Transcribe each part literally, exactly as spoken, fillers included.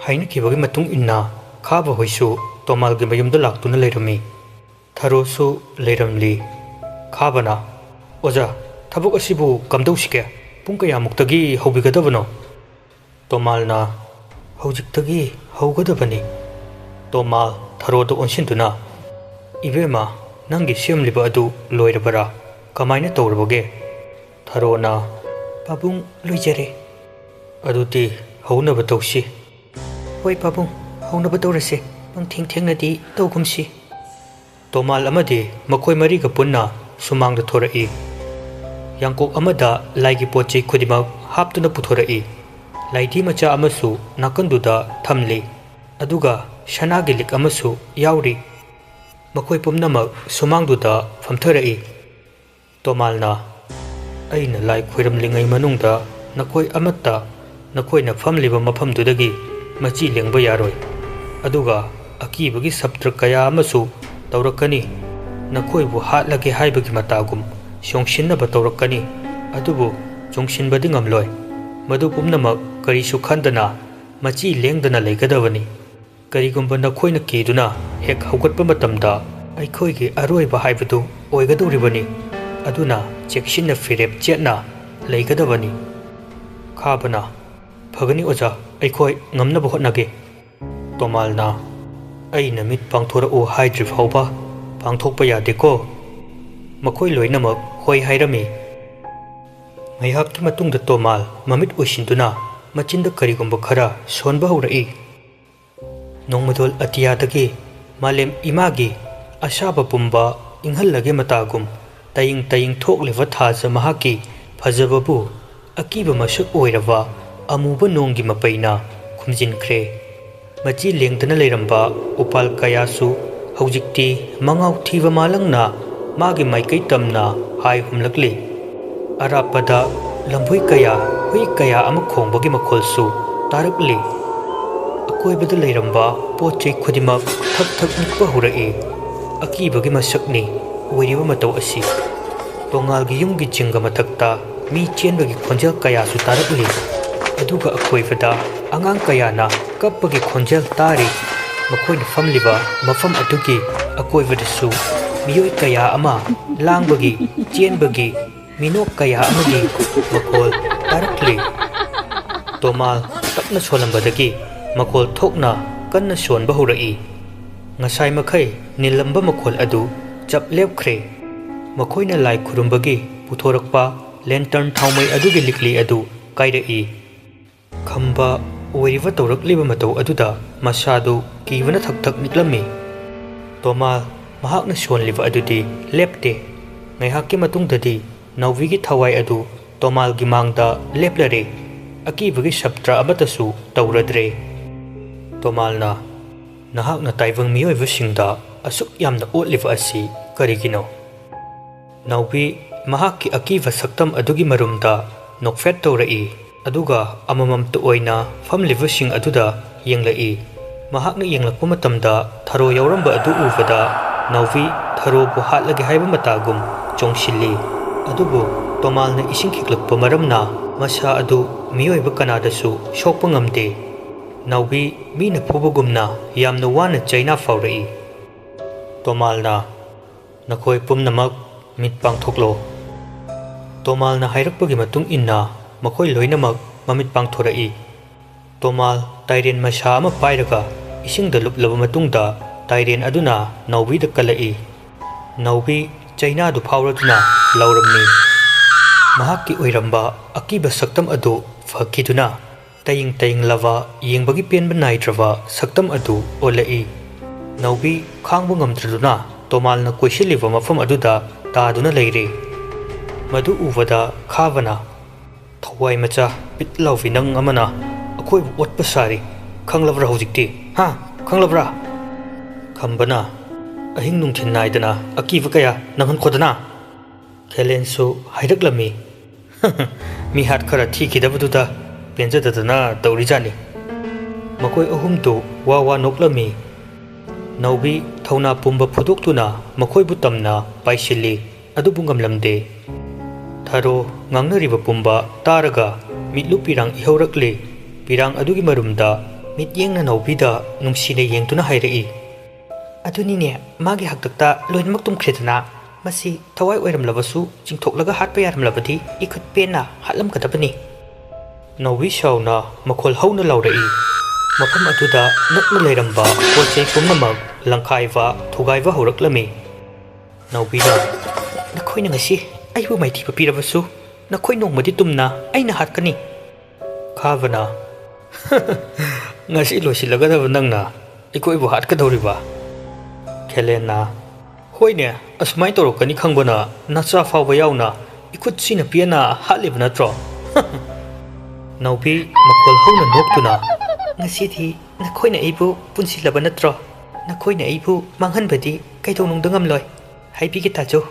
ꯍꯥꯏꯅꯈꯤꯕꯒꯤ ꯃꯇꯨꯡ ꯏꯟꯅ ꯈꯥꯕ ꯍꯣꯏꯁꯨ ꯇꯣꯃꯥꯜꯒꯤ ꯃꯌꯨꯝꯗ ꯂꯥꯛꯇꯨꯅ ꯂꯩꯔꯝꯃꯤ꯫ ꯊꯔꯣꯁꯨ ꯂꯩꯔꯝꯂꯤ꯫ ꯈꯥꯕꯅ, "ꯑꯣꯖꯥ, ꯊꯕꯛ ꯑꯁꯤꯕꯨ ꯀꯝꯗꯧꯁꯤꯒꯦ? ꯄꯨꯡ ꯀꯌꯥꯃꯨꯛꯇꯒꯤ ꯍꯧꯕꯤꯒꯗꯕꯅꯣ?" ꯇꯣꯃꯥꯜꯅ, "ꯍꯧꯖꯤꯛꯇꯒꯤ ꯍꯧꯒꯗꯕꯅꯤ꯫" ꯇꯣꯃꯥꯜ ꯊꯔꯣꯗ ꯑꯣꯟꯁꯤꯟꯗꯨꯅ, "ꯏꯕꯦꯝꯃ, ꯅꯪꯒꯤ ꯁꯦꯝꯂꯤꯕ ꯑꯗꯨ ꯂꯣꯏꯔꯕꯔꯥ? ꯀꯃꯥꯏꯅ ꯇꯧꯔꯕꯒꯦ?" ꯊꯔꯣꯅ, "ꯄꯥꯕꯨꯡ, ꯂꯣꯏꯖꯔꯦ꯫" "ꯑꯗꯨꯗꯤ ꯍꯧꯅꯕ ꯇꯧꯁꯤ꯫" "ꯍꯣꯏ ꯄꯥꯕꯨꯡ, ꯍꯧꯅꯕ ꯇꯧꯔꯁꯦ꯫ ꯄꯪꯊꯦꯡ ꯊꯦꯡꯅꯗꯤ ꯇꯧꯒꯨꯝꯁꯤ꯫" ꯇꯣꯃꯥꯜ ꯑꯃꯗꯤ ꯃꯈꯣꯏ ꯃꯔꯤꯒ ꯄꯨꯟꯅ ꯁꯨꯃꯥꯡꯗ ꯊꯣꯔꯛꯏ꯫ ꯌꯥꯡꯀꯣꯛ ꯑꯃꯗ ꯂꯥꯏꯒꯤ ꯄꯣꯠ ꯆꯩ ꯈꯨꯗꯤꯡꯃꯛ ꯍꯥꯞꯇꯨꯅ ꯄꯨꯊꯣꯔꯛꯏ꯫ ꯂꯥꯏꯙꯤ ꯃꯆꯥ ꯑꯃꯁꯨ ꯅꯥꯀꯟꯗꯨꯗ ꯊꯝꯂꯤ, ꯑꯗꯨꯒ ꯁꯅꯥꯒꯤ ꯂꯤꯛ ꯑꯃꯁꯨ ꯌꯥꯎꯔꯤ꯫ ꯃꯈꯣꯏ ꯄꯨꯝꯅꯃꯛ ꯁꯨꯃꯥꯡꯗꯨꯗ ꯐꯝꯊꯔꯛꯏ꯫ ꯇꯣꯃꯥꯜꯅ, "ꯑꯩꯅ ꯂꯥꯏ ꯈꯣꯏꯔꯝꯂꯤꯉꯩ ꯃꯅꯨꯡꯗ ꯅꯈꯣꯏ ꯑꯃꯠꯇ ꯅꯈꯣꯏꯅ ꯐꯝꯂꯤꯕ ꯃꯐꯝꯗꯨꯗꯒꯤ ꯃꯆꯤ ꯂꯦꯡꯕ ꯌꯥꯔꯣꯏ꯫ ꯑꯗꯨꯒ ꯑꯀꯤꯕꯒꯤ ꯁꯞꯇ꯭ꯔ ꯀꯌꯥ ꯑꯃꯁꯨ ꯇꯧꯔꯛꯀꯅꯤ꯫ ꯅꯈꯣꯏꯕꯨ ꯍꯥꯠꯂꯒꯦ ꯍꯥꯏꯕꯒꯤ ꯃꯇꯥꯒꯨꯝ ꯆꯣꯡꯁꯤꯟꯅꯕ ꯇꯧꯔꯛꯀꯅꯤ꯫ ꯑꯗꯨꯕꯨ ꯆꯣꯡꯁꯤꯟꯕꯗꯤ ꯉꯝꯂꯣꯏ꯫ ꯃꯗꯨ ꯄꯨꯝꯅꯃꯛ ꯀꯔꯤꯁꯨ ꯈꯟꯗꯅ ꯃꯆꯤ ꯂꯦꯡꯗꯅ ꯂꯩꯒꯗꯕꯅꯤ꯫ ꯀꯔꯤꯒꯨꯝꯕ ꯅꯈꯣꯏꯅ ꯀꯤꯗꯨꯅ ꯍꯦꯛ ꯍꯧꯒꯠꯄ ꯃꯇꯝꯗ ꯑꯩꯈꯣꯏꯒꯤ ꯑꯔꯣꯏꯕ ꯍꯥꯏꯕꯗꯨ ꯑꯣꯏꯒꯗꯧꯔꯤꯕꯅꯤ꯫ ꯑꯗꯨꯅ ꯆꯦꯛꯁꯤꯟꯅ ꯐꯤꯔꯦꯞ ꯆꯦꯠꯅ ꯂꯩꯒꯗꯕꯅꯤ꯫" ꯈꯥꯕꯅ, "ꯐꯒꯅꯤ ꯑꯣꯖꯥ, ꯑꯩꯈꯣꯏ ꯉꯝꯅꯕ ꯍꯣꯠꯅꯒꯦ꯫" ꯇꯣꯃꯥꯜꯅ, "ꯑꯩꯅ ꯃꯤꯠ ꯄꯥꯡꯊꯣꯔꯛꯎ ꯍꯥꯏꯗ꯭ꯔꯤ ꯐꯥꯎꯕ ꯄꯥꯡꯊꯣꯛꯄ ꯌꯥꯗꯦꯀꯣ?" ꯃꯈꯣꯏ ꯂꯣꯏꯅꯃꯛ ꯍꯣꯏ ꯍꯥꯏꯔꯝꯃꯤ꯫ ꯉꯥꯏꯍꯥꯛꯀꯤ ꯃꯇꯨꯡꯗ ꯇꯣꯃꯥꯜ ꯃꯃꯤꯠ ꯎꯏꯁꯤꯟꯗꯨꯅ ꯃꯆꯤꯟꯗ ꯀꯔꯤꯒꯨꯝꯕ ꯈꯔ ꯁꯣꯟꯕ ꯍꯧꯔꯛꯏ꯫ ꯅꯣꯡꯃꯗꯣꯜ ꯑꯇꯤꯌꯥꯗꯒꯤ ꯃꯥꯂꯦꯝ ꯏꯃꯥꯒꯤ ꯑꯁꯥꯕ ꯄꯨꯝꯕ ꯏꯪꯍꯜꯂꯒꯦ ꯃꯇꯥꯒꯨꯝ ꯇꯌꯤꯡ ꯇꯌꯤꯡ ꯊꯣꯛꯂꯤꯕ ꯊꯥꯖ ꯃꯍꯥꯛꯀꯤ ꯐꯖꯕꯕꯨ ꯑꯀꯤꯕ ꯃꯁꯛ ꯑꯣꯏꯔꯕ ꯑꯃꯨꯕ ꯅꯣꯡꯒꯤ ꯃꯄꯩꯅ ꯈꯨꯝꯖꯤꯟꯈ꯭ꯔꯦ꯫ ꯃꯆꯤ ꯂꯦꯡꯗꯅ ꯂꯩꯔꯝꯕ ꯎꯄꯥꯜ ꯀꯌꯥꯁꯨ ꯍꯧꯖꯤꯛꯇꯤ ꯃꯉꯥꯎ ꯊꯤꯕ ꯃꯥꯂꯪꯅ ꯃꯥꯒꯤ ꯃꯥꯏꯀꯩ ꯇꯝꯅ ꯍꯥꯏ ꯍꯨꯝꯂꯛꯂꯤ꯫ ꯑꯔꯥꯞꯄꯗ ꯂꯝꯕꯣꯏ ꯀꯌꯥ, ꯍꯨꯏ ꯀꯌꯥ ꯑꯃ ꯈꯣꯡꯕꯒꯤ ꯃꯈꯣꯜꯁꯨ ꯇꯥꯔꯛꯂꯤ꯫ ꯑꯀꯣꯏꯕꯗ ꯂꯩꯔꯝꯕ ꯄꯣꯠ ꯆꯩ ꯈꯨꯗꯤꯡꯃꯛ ꯊꯛ ꯊꯛ ꯅꯤꯛꯄ ꯍꯧꯔꯛꯏ꯫ ꯑꯀꯤꯕꯒꯤ ꯃꯁꯛꯅꯤ ꯑꯣꯏꯔꯤꯕ ꯃꯇꯧ ꯑꯁꯤ꯫ ꯇꯣꯉꯥꯜꯒꯤ ꯌꯨꯝꯒꯤ ꯖꯤꯡꯒ ꯃꯊꯛꯇ ꯃꯤ ꯆꯦꯟꯕꯒꯤ ꯈꯣꯟꯖꯦꯜ ꯀꯌꯥꯁꯨ ꯇꯥꯔꯛꯂꯤ꯫ ꯑꯗꯨꯒ ꯑꯀꯣꯏꯕꯗ ꯑꯉꯥꯡ ꯀꯌꯥꯅ ꯀꯞꯄꯒꯤ ꯈꯣꯟꯖꯦꯜ ꯇꯥꯔꯤ꯫ ꯃꯈꯣꯏꯅ ꯐꯝꯂꯤꯕ ꯃꯐꯝ ꯑꯗꯨꯒꯤ ꯑꯀꯣꯏꯕꯗꯁꯨ ꯃꯤꯑꯣꯏ ꯀꯌꯥ ꯑꯃ ꯂꯥꯡꯕꯒꯤ, ꯆꯦꯟꯕꯒꯤ, ꯃꯤꯅꯣꯛ ꯀꯌꯥ ꯑꯃꯒꯤ ꯃꯈꯣꯜ ꯇꯥꯔꯛꯂꯤ꯫ ꯇꯣꯃꯥꯜ ꯇꯞꯅ ꯁꯣꯜꯂꯝꯕꯗꯒꯤ ꯃꯈꯣꯜ ꯊꯣꯛꯅ ꯀꯟꯅ ꯁꯣꯟꯕ ꯍꯧꯔꯛꯏ꯫ ꯉꯁꯥꯏ ꯃꯈꯩ ꯅꯤꯜꯂꯝꯕ ꯃꯈꯣꯜ ꯑꯗꯨ ꯆꯞ ꯂꯦꯞꯈ꯭ꯔꯦ꯫ ꯃꯈꯣꯏꯅ ꯂꯥꯏ ꯈꯨꯔꯨꯝꯕꯒꯤ ꯄꯨꯊꯣꯔꯛꯄ ꯂꯦꯟꯇꯔꯟ ꯊꯥꯎꯃꯩ ꯑꯗꯨꯒꯤ ꯂꯤꯛꯂꯤ ꯑꯗꯨ ꯀꯥꯏꯔꯛꯏ꯫ ꯈꯝꯕ ꯑꯣꯏꯔꯤꯕ ꯇꯧꯔꯛꯂꯤꯕ ꯃꯇꯧ ꯑꯗꯨꯗ ꯃꯁꯥꯗꯨ ꯀꯤꯕꯅ ꯊꯛ ꯊꯛ ꯅꯤꯛꯂꯝꯃꯤ꯫ ꯇꯣꯃꯥꯜ ꯃꯍꯥꯛꯅ ꯁꯣꯜꯂꯤꯕ ꯑꯗꯨꯗꯤ ꯂꯦꯞꯇꯦ꯫ ꯉꯥꯏꯍꯥꯛꯀꯤ ꯃꯇꯨꯡꯗꯗꯤ ꯅꯥꯎꯕꯤꯒꯤ ꯊꯋꯥꯏ ꯑꯗꯨ ꯇꯣꯃꯥꯜꯒꯤ ꯃꯥꯡꯗ ꯂꯦꯞꯂꯔꯦ꯫ ꯑꯀꯤꯕꯒꯤ ꯁꯞꯇ꯭ꯔ ꯑꯃꯠꯇꯁꯨ ꯇꯧꯔꯗ꯭ꯔꯦ꯫ ꯇꯣꯃꯥꯜꯅ, "ꯅꯍꯥꯛꯅ ꯇꯥꯏꯕꯪ ꯃꯤꯑꯣꯏꯕꯁꯤꯡꯗ ꯑꯁꯨꯛ ꯌꯥꯝꯅ ꯑꯣꯠꯂꯤꯕ ꯑꯁꯤ ꯀꯔꯤꯒꯤꯅꯣ?" ꯅꯥꯎꯕꯤ ꯃꯍꯥꯛꯀꯤ ꯑꯀꯤꯕ ꯁꯛꯇꯝ ꯑꯗꯨꯒꯤ ꯃꯔꯨꯝꯗ ꯅꯣꯛꯐꯦꯠ ꯇꯧꯔꯛꯏ, ꯑꯗꯨꯒ ꯑꯃꯃꯝꯇ ꯑꯣꯏꯅ ꯐꯝꯂꯤꯕꯁꯤꯡ ꯑꯗꯨꯗ ꯌꯦꯡꯂꯛꯏ꯫ ꯃꯍꯥꯛꯅ ꯌꯦꯡꯂꯛꯄ ꯃꯇꯝꯗ ꯊꯔꯣ ꯌꯥꯎꯔꯝꯕ ꯑꯗꯨ ꯎꯕꯗ ꯅꯥꯎꯕꯤ ꯊꯔꯣꯕꯨ ꯍꯥꯠꯂꯒꯦ ꯍꯥꯏꯕ ꯃꯇꯥꯒꯨꯝ ꯆꯣꯡꯁꯤꯜꯂꯤ꯫ ꯑꯗꯨꯕꯨ ꯇꯣꯃꯥꯜꯅ ꯏꯁꯤꯡ ꯈꯤꯛꯂꯛꯄ ꯃꯔꯝꯅ ꯃꯁꯥ ꯑꯗꯨ ꯃꯤꯑꯣꯏꯕ ꯀꯅꯥꯗꯁꯨ ꯁꯣꯛꯄ ꯉꯝꯗꯦ꯫ ꯅꯥꯎꯕꯤ ꯃꯤꯅ ꯐꯨꯕꯒꯨꯝꯅ ꯌꯥꯝꯅ ꯋꯥꯅ ꯆꯩꯅꯥ ꯐꯥꯎꯔꯛꯏ꯫ ꯇꯣꯃꯥꯜꯅ, "ꯅꯈꯣꯏ ꯄꯨꯝꯅꯃꯛ ꯃꯤꯠ ꯄꯥꯡꯊꯣꯛꯂꯣ꯫" ꯇꯣꯃꯥꯜꯅ ꯍꯥꯏꯔꯛꯄꯒꯤ ꯃꯇꯨꯡ ꯏꯟꯅ ꯃꯈꯣꯏ ꯂꯣꯏꯅꯃꯛ ꯃꯃꯤꯠ ꯄꯥꯡꯊꯣꯔꯛꯏ꯫ ꯇꯣꯃꯥꯜ ꯇꯥꯏꯔꯦꯟ ꯃꯁꯥ ꯑꯃ ꯄꯥꯏꯔꯒ ꯏꯁꯤꯡꯗ ꯂꯨꯞꯂꯕ ꯃꯇꯨꯡꯗ ꯇꯥꯏꯔꯦꯟ ꯑꯗꯨꯅ ꯅꯥꯎꯕꯤꯗ ꯀꯜꯂꯛꯏ꯫ ꯅꯥꯎꯕꯤ ꯆꯩꯅꯥꯗꯨ ꯐꯥꯎꯔꯗꯨꯅ ꯂꯥꯎꯔꯝꯃꯤ꯫ ꯃꯍꯥꯛꯀꯤ ꯑꯣꯏꯔꯝꯕ ꯑꯀꯤꯕ ꯁꯛꯇꯝ ꯑꯗꯨ ꯐꯈꯤꯗꯨꯅ ꯇꯌꯤꯡ ꯇꯌꯤꯡꯂꯕ, ꯌꯦꯡꯕꯒꯤ ꯄꯦꯟꯕ ꯅꯥꯏꯗ꯭ꯔꯕ ꯁꯛꯇꯝ ꯑꯗꯨ ꯑꯣꯜꯂꯛꯏ꯫ ꯅꯥꯎꯕꯤ ꯈꯥꯡꯕ ꯉꯝꯗ꯭ꯔꯗꯨꯅ ꯇꯣꯃꯥꯜꯅ ꯀꯣꯏꯁꯤꯜꯂꯤꯕ ꯃꯐꯝ ꯑꯗꯨꯗ ꯇꯥꯗꯨꯅ ꯂꯩꯔꯦ꯫ ꯃꯗꯨ ꯎꯕꯗ ꯈꯥꯕꯅ, "ꯊꯋꯥꯏ ꯃꯆꯥ, ꯄꯤꯠ ꯂꯥꯎꯕꯤ ꯅꯪ ꯑꯃꯅ ꯑꯩꯈꯣꯏꯕꯨ ꯑꯣꯠꯄ ꯁꯥꯔꯤ꯫ ꯈꯪꯂꯕ꯭ꯔꯥ ꯍꯧꯖꯤꯛꯇꯤ? ꯍꯥ? ꯈꯪꯂꯕ꯭ꯔꯥ?" ꯈꯝꯕꯅ, "ꯑꯍꯤꯡ ꯅꯨꯡꯊꯤꯜ ꯅꯥꯏꯗꯅ ꯑꯀꯤꯕ ꯀꯌꯥ ꯅꯪꯍꯟꯈꯣꯗꯅ꯫ ꯈꯦꯂꯦꯟꯁꯨ ꯍꯥꯏꯔꯛꯂꯝꯃꯤ꯫ ꯃꯤꯍꯥꯠ ꯈꯔ ꯊꯤꯈꯤꯗꯕꯗꯨꯗ ꯄꯦꯟꯖꯗꯗꯅ ꯇꯧꯔꯤꯖꯥꯠꯅꯤ꯫" ꯃꯈꯣꯏ ꯑꯍꯨꯝꯗꯨ ꯋꯥ ꯋꯥ ꯅꯣꯛꯂꯝꯃꯤ꯫ ꯅꯥꯎꯕꯤ ꯊꯧꯅꯥ ꯄꯨꯝꯕ ꯐꯨꯗꯣꯛꯇꯨꯅ ꯃꯈꯣꯏꯕꯨ ꯇꯝꯅ ꯄꯥꯏꯁꯤꯜꯂꯤ, ꯑꯗꯨꯕꯨ ꯉꯝꯂꯝꯗꯦ꯫ ꯊꯔꯣ ꯉꯥꯡꯅꯔꯤꯕ ꯄꯨꯝꯕ ꯇꯥꯔꯒ ꯃꯤꯠꯂꯨ ꯄꯤꯔꯥꯡ ꯏꯍꯧꯔꯛꯂꯤ꯫ ꯄꯤꯔꯥꯡ ꯑꯗꯨꯒꯤ ꯃꯔꯨꯝꯗ ꯃꯤꯠꯌꯦꯡꯅ ꯅꯥꯎꯕꯤꯗ ꯅꯨꯡꯁꯤꯅ ꯌꯦꯡꯗꯨꯅ ꯍꯥꯏꯔꯛꯏ, "ꯑꯗꯨꯅꯤꯅꯦ, ꯃꯥꯒꯤ ꯍꯥꯛꯇꯛꯇ ꯂꯣꯏꯅꯃꯛ ꯇꯨꯝꯈ꯭ꯔꯦꯗꯅ꯫ ꯃꯁꯤ ꯊꯋꯥꯏ ꯑꯣꯏꯔꯝꯂꯕꯁꯨ ꯆꯤꯡꯊꯣꯛꯂꯒ ꯍꯥꯠꯄ ꯌꯥꯔꯝꯂꯕꯗꯤ ꯏꯈꯨꯠ ꯄꯦꯟꯅ ꯍꯥꯠꯂꯝꯒꯗꯕꯅꯤ"꯫ ꯅꯥꯎꯕꯤ ꯁꯥꯎꯅ ꯃꯈꯣꯜ ꯍꯧꯅ ꯂꯥꯎꯔꯛꯏ꯫ ꯃꯐꯝ ꯑꯗꯨꯗ ꯅꯛꯅ ꯂꯩꯔꯝꯕ ꯄꯣꯠ ꯆꯩ ꯄꯨꯝꯅꯃꯛ ꯂꯪꯈꯥꯏꯕ, ꯊꯨꯒꯥꯏꯕ ꯍꯧꯔꯛꯂꯝꯃꯤ꯫ ꯅꯥꯎꯕꯤꯅ, "ꯅꯈꯣꯏꯅ ꯉꯁꯤ ꯑꯩꯕꯨ ꯃꯥꯏꯊꯤꯕ ꯄꯤꯔꯕꯁꯨ, ꯅꯈꯣꯏ ꯅꯣꯡꯃꯗꯤ ꯇꯨꯝꯅ ꯑꯩꯅ ꯍꯥꯠꯀꯅꯤ"꯫ ꯈꯥꯕꯅ, "ꯉꯁꯤ ꯂꯣꯏꯁꯤꯜꯂꯒꯗꯕ ꯅꯪꯅ ꯑꯩꯈꯣꯏꯕꯨ ꯍꯥꯠꯀꯗꯧꯔꯤꯕ?" ꯈꯦꯂꯦꯟꯅ, "ꯍꯣꯏꯅꯦ, ꯑꯁꯨꯃꯥꯏꯅ ꯇꯧꯔꯛꯀꯅꯤ ꯈꯪꯕꯅ ꯅꯆꯥ ꯐꯥꯎꯕ ꯌꯥꯎꯅ ꯏꯈꯨꯠꯁꯤꯅ ꯄꯦꯟꯅ ꯍꯥꯠꯂꯤꯕ ꯅꯠꯇ꯭ꯔꯣ?" ꯅꯥꯎꯕꯤ ꯃꯈꯣꯜ ꯍꯧꯅ ꯅꯣꯛꯇꯨꯅ, "ꯉꯁꯤꯗꯤ ꯅꯈꯣꯏꯅ ꯑꯩꯕꯨ ꯄꯨꯟꯁꯤꯜꯂꯕ ꯅꯠꯇ꯭ꯔꯣ? ꯅꯈꯣꯏꯅ ꯑꯩꯕꯨ ꯃꯥꯡꯍꯟꯕꯗꯤ ꯀꯩꯗꯧꯅꯨꯡꯗ ꯉꯝꯂꯣꯏ꯫ ꯍꯥꯏꯕꯤꯒꯦ ꯇꯥꯖꯧ,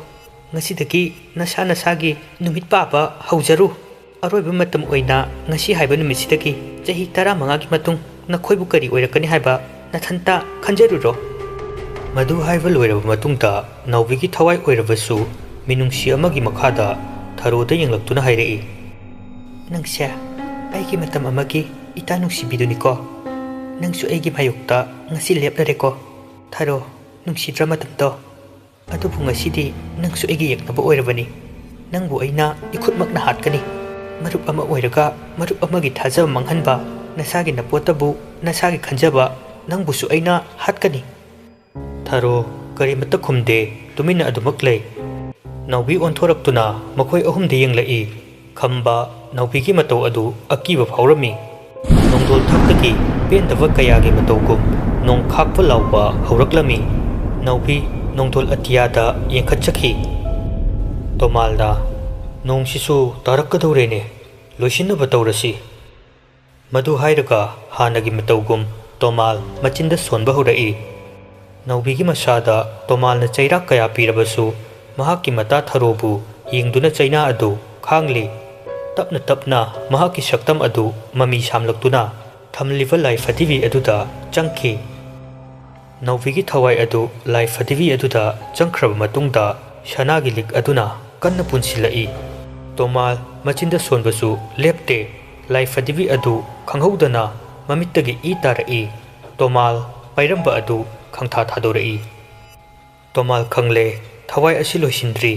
ꯉꯁꯤꯗꯒꯤ ꯅꯁꯥ ꯅꯁꯥꯒꯤ ꯅꯨꯃꯤꯠ ꯄꯥꯕ ꯍꯧꯖꯔꯨ꯫ ꯑꯔꯣꯏꯕ ꯃꯇꯝ ꯑꯣꯏꯅ ꯉꯁꯤ ꯍꯥꯏꯕ ꯅꯨꯃꯤꯠꯁꯤꯗꯒꯤ ꯆꯍꯤ ꯇꯔꯥꯃꯉꯥꯒꯤ ꯃꯇꯨꯡ ꯅꯈꯣꯏꯕꯨ ꯀꯔꯤ ꯑꯣꯏꯔꯛꯀꯅꯤ ꯍꯥꯏꯕ ꯅꯊꯟꯇ ꯈꯟꯖꯔꯨꯔꯣ"꯫ ꯃꯗꯨ ꯍꯥꯏꯕ ꯂꯣꯏꯔꯕ ꯃꯇꯨꯡꯗ ꯅꯥꯎꯕꯤꯒꯤ ꯊꯋꯥꯏ ꯑꯣꯏꯔꯕꯁꯨ ꯃꯤꯅꯨꯡꯁꯤ ꯑꯃꯒꯤ ꯃꯈꯥꯗ ꯊꯔꯣꯗ ꯌꯦꯡꯂꯛꯇꯨꯅ ꯍꯥꯏꯔꯛꯏ, "ꯅꯪꯁꯦ ꯑꯩꯒꯤ ꯃꯇꯝ ꯑꯃꯒꯤ ꯏꯇꯥ ꯅꯨꯡꯁꯤꯕꯤꯗꯨꯅꯤꯀꯣ꯫ ꯅꯪꯁꯨ ꯑꯩꯒꯤ ꯃꯥꯌꯣꯛꯇ ꯉꯁꯤ ꯂꯦꯞꯂꯔꯦꯀꯣ꯫ ꯊꯔꯣ, ꯅꯨꯡꯁꯤꯗ꯭ꯔ ꯃꯇꯝꯗꯣ? ꯑꯗꯨꯕꯨ ꯉꯁꯤꯗꯤ ꯅꯪꯁꯨ ꯑꯩꯒꯤ ꯌꯦꯛꯅꯕ ꯑꯣꯏꯔꯕꯅꯤ꯫ ꯅꯪꯕꯨ ꯑꯩꯅ ꯏꯈꯨꯠꯃꯛꯅ ꯍꯥꯠꯀꯅꯤ꯫ ꯃꯔꯨꯞ ꯑꯃ ꯑꯣꯏꯔꯒ ꯃꯔꯨꯞ ꯑꯃꯒꯤ ꯊꯥꯖꯕ ꯃꯥꯡꯍꯟꯕ, ꯅꯁꯥꯒꯤ ꯅꯄꯣꯠꯇꯕꯨ ꯅꯁꯥꯒꯤ ꯈꯟꯖꯕ, ꯅꯪꯕꯨꯁꯨ ꯑꯩꯅ ꯍꯥꯠꯀꯅꯤ"꯫ ꯊꯔꯣ ꯀꯔꯤꯃꯠꯇ ꯈꯨꯝꯗꯦ, ꯇꯨꯃꯤꯟꯅ ꯑꯗꯨꯃꯛ ꯂꯩ꯫ ꯅꯥꯎꯕꯤ ꯑꯣꯟꯊꯣꯔꯛꯇꯨꯅ ꯃꯈꯣꯏ ꯑꯍꯨꯝꯗ ꯌꯦꯡꯂꯛꯏ꯫ ꯈꯝꯕ ꯅꯥꯎꯕꯤꯒꯤ ꯃꯇꯧ ꯑꯗꯨ ꯑꯀꯤꯕ ꯐꯥꯎꯔꯝꯃꯤ꯫ ꯅꯣꯡꯗꯣꯜ ꯊꯛꯇꯒꯤ ꯄꯦꯟꯗꯕ ꯀꯌꯥꯒꯤ ꯃꯇꯧꯒꯨꯝ ꯅꯣꯡ ꯈꯥꯛꯄ ꯂꯥꯎꯕ ꯍꯧꯔꯛꯂꯝꯃꯤ꯫ ꯅꯥꯎꯕꯤ ꯅꯣꯡꯗꯣꯜ ꯑꯇꯤꯌꯥꯗ ꯌꯦꯡꯈꯠꯆꯈꯤ꯫ ꯇꯣꯃꯥꯜꯅ, "ꯅꯣꯡꯁꯤꯁꯨ ꯇꯥꯔꯛꯀꯗꯧꯔꯦꯅꯦ, ꯂꯣꯏꯁꯤꯟꯅꯕ ꯇꯧꯔꯁꯤ"꯫ ꯃꯗꯨ ꯍꯥꯏꯔꯒ ꯍꯥꯟꯅꯒꯤ ꯃꯇꯧꯒꯨꯝ ꯇꯣꯃꯥꯜ ꯃꯆꯤꯟꯗ ꯁꯣꯟꯕ ꯍꯧꯔꯛꯏ꯫ ꯅꯥꯎꯕꯤꯒꯤ ꯃꯁꯥꯗ ꯇꯣꯃꯥꯜꯅ ꯆꯩꯔꯥꯛ ꯀꯌꯥ ꯄꯤꯔꯕꯁꯨ ꯃꯍꯥꯛꯀꯤ ꯃꯇꯥ ꯊꯔꯣꯕꯨ ꯌꯦꯡꯗꯨꯅ ꯆꯩꯅꯥ ꯑꯗꯨ ꯈꯥꯡꯂꯤ꯫ ꯇꯞꯅ ꯇꯞꯅ ꯃꯍꯥꯛꯀꯤ ꯁꯛꯇꯝ ꯑꯗꯨ ꯃꯃꯤ ꯁꯥꯝꯂꯛꯇꯨꯅ ꯊꯝꯂꯤꯕ ꯂꯥꯏ ꯐꯗꯤꯕꯤ ꯑꯗꯨꯗ ꯆꯪꯈꯤ꯫ ꯅꯥꯎꯕꯤꯒꯤ ꯊꯋꯥꯏ ꯑꯗꯨ ꯂꯥꯏ ꯐꯗꯤꯕꯤ ꯑꯗꯨꯗ ꯆꯪꯈ꯭ꯔꯕ ꯃꯇꯨꯡꯗ ꯁꯅꯥꯒꯤ ꯂꯤꯛ ꯑꯗꯨꯅ ꯀꯟꯅ ꯄꯨꯟꯁꯤꯜꯂꯛꯏ꯫ ꯇꯣꯃꯥꯜ ꯃꯆꯤꯟꯗ ꯁꯣꯟꯕꯁꯨ ꯂꯦꯞꯇꯦ꯫ ꯂꯥꯏꯐꯗꯤꯕꯤ ꯑꯗꯨ ꯈꯪꯍꯧꯗꯅ ꯃꯃꯤꯠꯇꯒꯤ ꯏ ꯇꯥꯔꯛꯏ꯫ ꯇꯣꯃꯥꯜ ꯄꯥꯏꯔꯝꯕ ꯑꯗꯨ ꯈꯪꯊꯥ ꯊꯥꯗꯣꯔꯛꯏ꯫ ꯇꯣꯃꯥꯜ ꯈꯪꯂꯦ, ꯊꯋꯥꯏ ꯑꯁꯤ ꯂꯣꯏꯁꯤꯟꯗ꯭ꯔꯤ꯫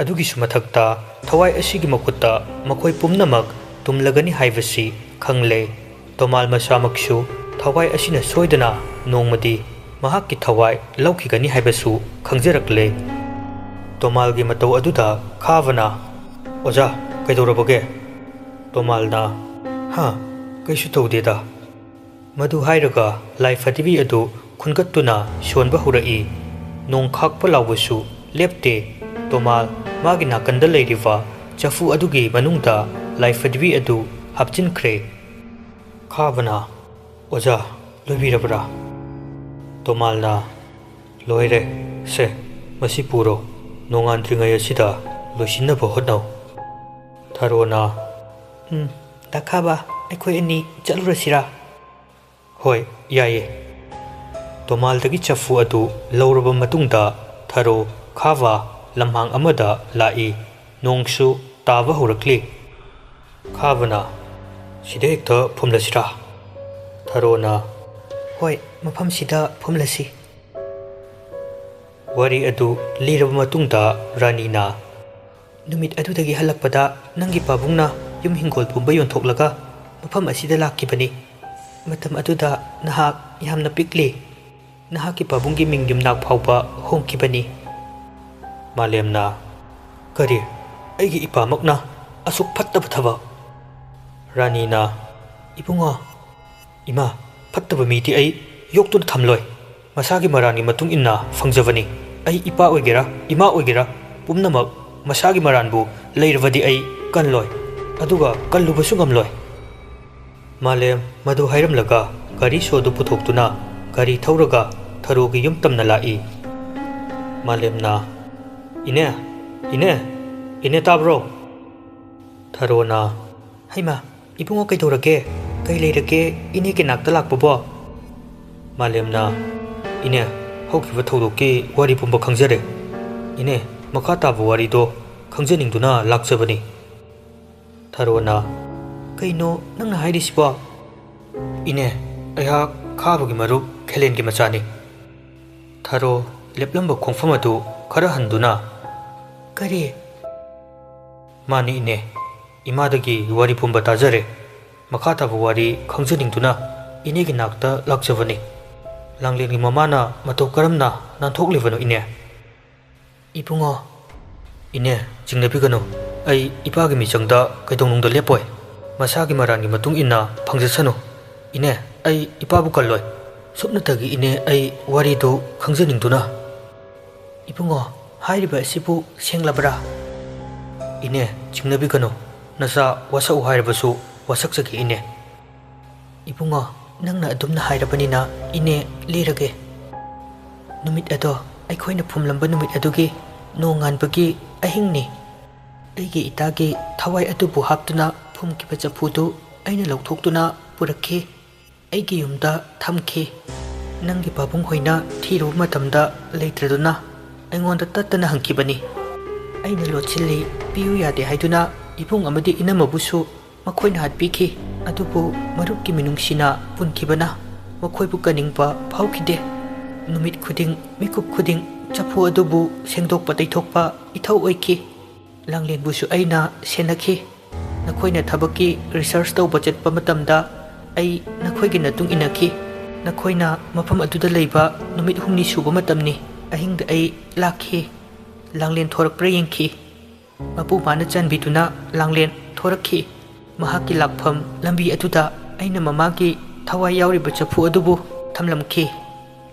ꯑꯗꯨꯒꯤꯁꯨ ꯃꯊꯛꯇ ꯊꯋꯥꯏ ꯑꯁꯤꯒꯤ ꯃꯈꯨꯠꯇ ꯃꯈꯣꯏ ꯄꯨꯝꯅꯃꯛ ꯇꯨꯝꯂꯒꯅꯤ ꯍꯥꯏꯕꯁꯤ ꯈꯪꯂꯦ꯫ ꯇꯣꯃꯥꯜ ꯃꯁꯥꯃꯛꯁꯨ ꯊꯋꯥꯏ ꯑꯁꯤꯅ ꯁꯣꯏꯗꯅ ꯅꯣꯡꯃꯗꯤ ꯃꯍꯥꯛꯀꯤ ꯊꯋꯥꯏ ꯂꯧꯈꯤꯒꯅꯤ ꯍꯥꯏꯕꯁꯨ ꯈꯪꯖꯔꯛꯂꯦ꯫ ꯇꯣꯃꯥꯜꯒꯤ ꯃꯇꯧ ꯑꯗꯨꯗ ꯈꯥꯕꯅ, "ꯑꯣꯖꯥ, ꯀꯩꯗꯧꯔꯕꯒꯦ?" ꯇꯣꯃꯥꯜꯅ, "ꯍꯥ, ꯀꯩꯁꯨ ꯇꯧꯗꯦꯗ꯫" ꯃꯗꯨ ꯍꯥꯏꯔꯒ ꯂꯥꯏꯐꯗꯤꯕꯤ ꯑꯗꯨ ꯈꯨꯟꯒꯠꯇꯨꯅ ꯁꯣꯟꯕ ꯍꯧꯔꯛꯏ꯫ ꯅꯣꯡ ꯈꯥꯛꯄ ꯂꯥꯎꯕꯁꯨ ꯂꯦꯞꯇꯦ꯫ ꯇꯣꯃꯥꯜ ꯃꯥꯒꯤ ꯅꯥꯀꯟꯗ ꯂꯩꯔꯤꯕ ꯆꯐꯨ ꯑꯗꯨꯒꯤ ꯃꯅꯨꯡꯗ ꯂꯥꯏꯐꯗꯤꯕꯤ ꯑꯗꯨ ꯍꯥꯞꯆꯤꯟꯈ꯭ꯔꯦ꯫ ꯈꯥꯕꯅ, "ꯑꯣꯖꯥ, ꯂꯣꯏꯕꯤꯔꯕ꯭ꯔꯥ?" ꯇꯣꯃꯥꯜꯅ, "ꯂꯣꯏꯔꯦ꯫ ꯁꯦ, ꯃꯁꯤ ꯄꯨꯔꯣ꯫ ꯅꯣꯡꯉꯥꯟꯗ꯭ꯔꯤꯉꯩ ꯑꯁꯤꯗ ꯂꯣꯏꯁꯤꯟꯅꯕ ꯍꯣꯠꯅꯧ꯫" ꯊꯔꯣꯅ, "ꯎꯝ, ꯗꯥ ꯈꯥꯕ, ꯑꯩꯈꯣꯏ ꯑꯅꯤ ꯆꯠꯂꯨꯔꯁꯤꯔꯥ?" "ꯍꯣꯏ, ꯌꯥꯏꯌꯦ꯫" ꯇꯣꯃꯥꯜꯗꯒꯤ ꯆꯐꯨ ꯑꯗꯨ ꯂꯧꯔꯕ ꯃꯇꯨꯡꯗ ꯊꯔꯣ ꯈꯥꯕ ꯂꯝꯍꯥꯡ ꯑꯃꯗ ꯂꯥꯛꯏ꯫ ꯅꯣꯡꯁꯨ ꯇꯥꯕ ꯍꯧꯔꯛꯂꯤ꯫ ꯈꯥꯕꯅ, "ꯁꯤꯗ ꯍꯦꯛꯇ ꯐꯨꯝꯂꯁꯤꯔꯥ?" ꯊꯔꯣꯅ, "ꯍꯣꯏ, ꯃꯐꯝꯁꯤꯗ ꯐꯨꯝꯂꯁꯤ꯫" ꯋꯥꯔꯤ ꯑꯗꯨ ꯂꯤꯔꯕ ꯃꯇꯨꯡꯗ ꯔꯥꯅꯤꯅ, "ꯅꯨꯃꯤꯠ ꯑꯗꯨꯗꯒꯤ ꯍꯜꯂꯛꯄꯗ ꯅꯪꯒꯤ ꯄꯥꯕꯨꯡꯅ ꯌꯨꯝ ꯍꯤꯡꯒꯣꯜ ꯄꯨꯝꯕ ꯌꯣꯟꯊꯣꯛꯂꯒ ꯃꯐꯝ ꯑꯁꯤꯗ ꯂꯥꯛꯈꯤꯕꯅꯤ꯫ ꯃꯇꯝ ꯑꯗꯨꯗ ꯅꯍꯥꯛ ꯌꯥꯝꯅ ꯄꯤꯛꯂꯤ꯫ ꯅꯍꯥꯛꯀꯤ ꯄꯥꯕꯨꯡꯒꯤ ꯃꯤꯡ ꯌꯨꯝꯅꯥꯛ ꯐꯥꯎꯕ ꯍꯣꯡꯈꯤꯕꯅꯤ꯫" ꯃꯥꯂꯦꯝꯅ, "ꯀꯔꯤ? ꯑꯩꯒꯤ ꯏꯄꯥꯃꯛꯅ ꯑꯁꯨꯛ ꯐꯠꯇꯕ ꯊꯕꯛ?" ꯔꯥꯅꯤꯅ, "ꯏꯕꯨꯡꯉꯣ, ꯏꯃꯥ, ꯐꯠꯇꯕ ꯃꯤꯗꯤ ꯑꯩ ꯌꯣꯛꯇꯨꯅ ꯊꯝꯂꯣꯏ꯫ ꯃꯁꯥꯒꯤ ꯃꯔꯥꯟꯒꯤ ꯃꯇꯨꯡ ꯏꯟꯅ ꯐꯪꯖꯕꯅꯤ꯫ ꯑꯩ ꯏꯄꯥ ꯑꯣꯏꯒꯦꯔꯥ, ꯏꯃꯥ ꯑꯣꯏꯒꯦꯔꯥ, ꯄꯨꯝꯅꯃꯛ ꯃꯁꯥꯒꯤ ꯃꯔꯥꯟꯕꯨ ꯂꯩꯔꯕꯗꯤ ꯑꯩ ꯀꯜꯂꯣꯏ, ꯑꯗꯨꯒ ꯀꯜꯂꯨꯕꯁꯨ ꯉꯝꯂꯣꯏ꯫" ꯃꯥꯂꯦꯝ ꯃꯗꯨ ꯍꯥꯏꯔꯝꯂꯒ ꯒꯥꯔꯤ ꯁꯣꯗꯨ ꯄꯨꯊꯣꯛꯇꯨꯅ ꯒꯥꯔꯤ ꯊꯧꯔꯒ ꯊꯔꯣꯒꯤ ꯌꯨꯝ ꯇꯝꯅ ꯂꯥꯛꯏ꯫ ꯃꯥꯂꯦꯝꯅ, "ꯏꯅꯦ, ꯏꯅꯦ, ꯏꯅꯦ ꯇꯥꯕ꯭ꯔꯣ?" ꯊꯔꯣꯅ, "ꯍꯩꯃꯥ, ꯏꯕꯨꯡꯉꯣ ꯀꯩꯗꯧꯔꯒꯦ? ꯀꯩ ꯂꯩꯔꯒꯦ ꯏꯅꯦꯒꯤ ꯅꯥꯛꯇ ꯂꯥꯛꯄꯕꯣ?" ꯃꯥꯂꯦꯝꯅ, "ꯏꯅꯦ, ꯍꯧꯈꯤꯕ ꯊꯧꯗꯣꯛꯀꯤ ꯋꯥꯔꯤ ꯄꯨꯝꯕ ꯈꯪꯖꯔꯦ꯫ ꯏꯅꯦ, ꯃꯈꯥ ꯇꯥꯕ ꯋꯥꯔꯤꯗꯣ ꯈꯪꯖꯅꯤꯡꯗꯨꯅ ꯂꯥꯛꯆꯕꯅꯤ꯫" ꯊꯔꯣꯅ, "ꯀꯩꯅꯣ ꯅꯪꯅ ꯍꯥꯏꯔꯤꯁꯤꯕꯣ?" "ꯏꯅꯦ, ꯑꯩꯍꯥꯛ ꯈꯥꯕꯒꯤ ꯃꯔꯨꯞ ꯈꯦꯂꯦꯟꯒꯤ ꯃꯆꯥꯅꯤ꯫" ꯊꯔꯣ ꯂꯦꯞꯂꯝꯕ ꯈꯣꯡꯐꯝ ꯑꯗꯨ ꯈꯔ ꯍꯟꯗꯨꯅ, "ꯀꯔꯤ?" "ꯃꯥꯅꯤ ꯏꯅꯦ, ꯏꯃꯥꯗꯒꯤ ꯋꯥꯔꯤ ꯄꯨꯝꯕ ꯇꯥꯖꯔꯦ꯫ ꯃꯈꯥ ꯇꯥꯕ ꯋꯥꯔꯤ ꯈꯪꯖꯅꯤꯡꯗꯨꯅ ꯏꯅꯦꯒꯤ ꯅꯥꯛꯇ ꯂꯥꯛꯆꯕꯅꯤ꯫ ꯂꯥꯡꯂꯦꯟꯒꯤ ꯃꯃꯥꯅ ꯃꯇꯧ ꯀꯔꯝꯅ ꯅꯥꯟꯊꯣꯛꯂꯤꯕꯅꯣ ꯏꯅꯦ?" "ꯏꯕꯨꯡꯉꯣ꯫" "ꯏꯅꯦ, ꯆꯤꯡꯅꯕꯤꯒꯅꯨ꯫ ꯑꯩ ꯏꯄꯥꯒꯤ ꯃꯤꯆꯪꯗ ꯀꯩꯗꯧꯅꯨꯡꯗ ꯂꯦꯞꯄꯣꯏ꯫ ꯃꯁꯥꯒꯤ ꯃꯔꯥꯟꯒꯤ ꯃꯇꯨꯡ ꯏꯟꯅ ꯐꯪꯖꯁꯅꯨ꯫ ꯏꯅꯦ, ꯑꯩ ꯏꯄꯥꯕꯨ ꯀꯜꯂꯣꯏ꯫ ꯁꯨꯞꯅꯇꯒꯤ ꯏꯅꯦ, ꯑꯩ ꯋꯥꯔꯤꯗꯨ ꯈꯪꯖꯅꯤꯡꯗꯨꯅ꯫" "ꯏꯕꯨꯡꯉꯣ, ꯍꯥꯏꯔꯤꯕ ꯑꯁꯤꯕꯨ ꯁꯦꯡꯂꯕ꯭ꯔꯥ?" "ꯏꯅꯦ, ꯆꯤꯡꯅꯕꯤꯒꯅꯨ꯫ ꯅꯆꯥ ꯋꯥꯁꯛꯎ ꯍꯥꯏꯔꯕꯁꯨ ꯋꯥꯁꯛꯆꯒꯦ ꯏꯅꯦ꯫" "ꯏꯕꯨꯡꯉꯣ, ꯅꯪꯅ ꯑꯗꯨꯝꯅ ꯍꯥꯏꯔꯕꯅꯤꯅ ꯏꯅꯦ, ꯂꯤꯔꯒꯦ꯫ ꯅꯨꯃꯤꯠ ꯑꯗꯣ ꯑꯩꯈꯣꯏꯅ ꯐꯨꯝꯂꯝꯕ ꯅꯨꯃꯤꯠ ꯑꯗꯨꯒꯤ ꯅꯣꯡꯉꯥꯟꯕꯒꯤ ꯑꯍꯤꯡꯅꯤ꯫ ꯑꯩꯒꯤ ꯏꯇꯥꯒꯤ ꯊꯋꯥꯏ ꯑꯗꯨꯕꯨ ꯍꯥꯞꯇꯨꯅ ꯐꯨꯝꯈꯤꯕ ꯆꯐꯨꯗꯨ ꯑꯩꯅ ꯂꯧꯊꯣꯛꯇꯨꯅ ꯄꯨꯔꯛꯈꯤ꯫ ꯑꯩꯒꯤ ꯌꯨꯝꯗ ꯊꯝꯈꯤ꯫ ꯅꯪꯒꯤ ꯄꯥꯕꯨꯡ ꯍꯣꯏꯅ ꯊꯤꯔꯨꯕ ꯃꯇꯝꯗ ꯂꯩꯇ꯭ꯔꯗꯨꯅ ꯑꯩꯉꯣꯟꯗ ꯇꯠꯇꯅ ꯍꯪꯈꯤꯕꯅꯤ꯫ ꯑꯩꯅ ꯂꯣꯠꯁꯤꯜꯂꯤ, ꯄꯤꯌꯨ ꯌꯥꯗꯦ ꯍꯥꯏꯗꯨꯅ ꯏꯕꯨꯡ ꯑꯃꯗꯤ ꯏꯅꯝꯃꯕꯨꯁꯨ ꯃꯈꯣꯏꯅ ꯍꯥꯠꯄꯤꯈꯤ꯫ ꯑꯗꯨꯕꯨ ꯃꯔꯨꯞꯀꯤ ꯃꯤꯅꯨꯡꯁꯤꯅ ꯄꯨꯟꯈꯤꯕꯅ ꯃꯈꯣꯏꯕꯨ ꯀꯟꯅꯤꯡꯕ ꯐꯥꯎꯈꯤꯗꯦ꯫ ꯅꯨꯃꯤꯠ ꯈꯨꯗꯤꯡ, ꯃꯤꯀꯨꯞ ꯈꯨꯗꯤꯡ ꯆꯐꯨ ꯑꯗꯨꯕꯨ ꯁꯦꯡꯗꯣꯛꯄ ꯇꯩꯊꯣꯛꯄ ꯏꯊꯧ ꯑꯣꯏꯈꯤ꯫ ꯂꯥꯡꯂꯦꯟꯕꯨꯁꯨ ꯑꯩꯅ ꯁꯦꯟꯅꯈꯤ꯫ ꯅꯈꯣꯏꯅ ꯊꯕꯛꯀꯤ research ꯇꯧꯕ ꯆꯠꯄ ꯃꯇꯝꯗ ꯑꯩ ꯅꯈꯣꯏꯒꯤ ꯃꯇꯨꯡ ꯏꯟꯅꯈꯤ꯫ ꯅꯈꯣꯏꯅ ꯃꯐꯝ ꯑꯗꯨꯗ ꯂꯩꯕ ꯅꯨꯃꯤꯠ ꯍꯨꯝꯅꯤ ꯁꯨꯕ ꯃꯇꯝꯅꯤ꯫ ꯑꯍꯤꯡꯗ ꯑꯩ ꯂꯥꯛꯈꯤ꯫ ꯂꯥꯡꯂꯦꯟ ꯊꯣꯔꯛꯄ꯭ꯔꯥ ꯌꯦꯡꯈꯤ꯫ ꯃꯄꯨ ꯃꯥꯅ ꯆꯥꯟꯕꯤꯗꯨꯅ ꯂꯥꯡꯂꯦꯟ ꯊꯣꯔꯛꯈꯤ꯫ ꯃꯍꯥꯛꯀꯤ ꯂꯥꯛꯐꯝ ꯂꯝꯕꯤ ꯑꯗꯨꯗ ꯑꯩꯅ ꯃꯃꯥꯒꯤ ꯊꯋꯥꯏ ꯌꯥꯎꯔꯤꯕ ꯆꯐꯨ ꯑꯗꯨꯕꯨ ꯊꯝꯂꯝꯈꯤ꯫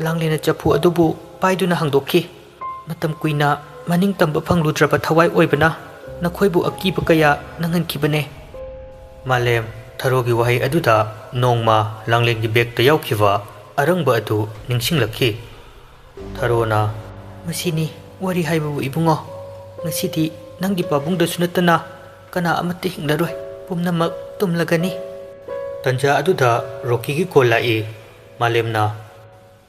ꯂꯥꯡꯂꯦꯟꯅ ꯆꯐꯨ ꯑꯗꯨꯕꯨ ꯄꯥꯏꯗꯨꯅ ꯍꯥꯡꯗꯣꯛꯈꯤ꯫ ꯃꯇꯝ ꯀꯨꯏꯅ ꯃꯅꯤꯡ ꯇꯝꯕ ꯐꯪꯂꯨꯗ꯭ꯔꯕ ꯊꯋꯥꯏ ꯑꯣꯏꯕꯅ ꯅꯈꯣꯏꯕꯨ ꯑꯀꯤꯕ ꯀꯌꯥ ꯅꯪꯍꯟꯈꯤꯕꯅꯦ꯫ ꯃꯥꯂꯦꯝ ꯊꯔꯣꯒꯤ ꯋꯥꯍꯩ ꯑꯗꯨꯗ ꯅꯣꯡꯃ ꯂꯥꯡꯂꯦꯟꯒꯤ ꯕꯦꯒꯇ ꯌꯥꯎꯈꯤꯕ ꯑꯔꯪꯕ ꯑꯗꯨ ꯅꯤꯡꯁꯤꯡꯂꯛꯈꯤ꯫ ꯊꯔꯣꯅ, "ꯃꯁꯤꯅꯤ ꯋꯥꯔꯤ ꯍꯥꯏꯕꯕꯨ ꯏꯕꯨꯡꯉꯣ꯫ ꯉꯁꯤꯗꯤ ꯅꯪꯒꯤ ꯄꯥꯕꯨꯡꯗꯁꯨ ꯅꯠꯇꯅ ꯀꯅꯥ ꯑꯃꯠꯇ ꯍꯤꯡꯂꯔꯣꯏ꯫ ꯄꯨꯝꯅꯃꯛ ꯇꯨꯝꯂꯒꯅꯤ꯫" ꯇꯟꯖꯥ ꯑꯗꯨꯗ ꯔꯣꯀꯤꯒꯤ ꯀꯣꯜ ꯂꯥꯛꯏ꯫ ꯃꯥꯂꯦꯝꯅ,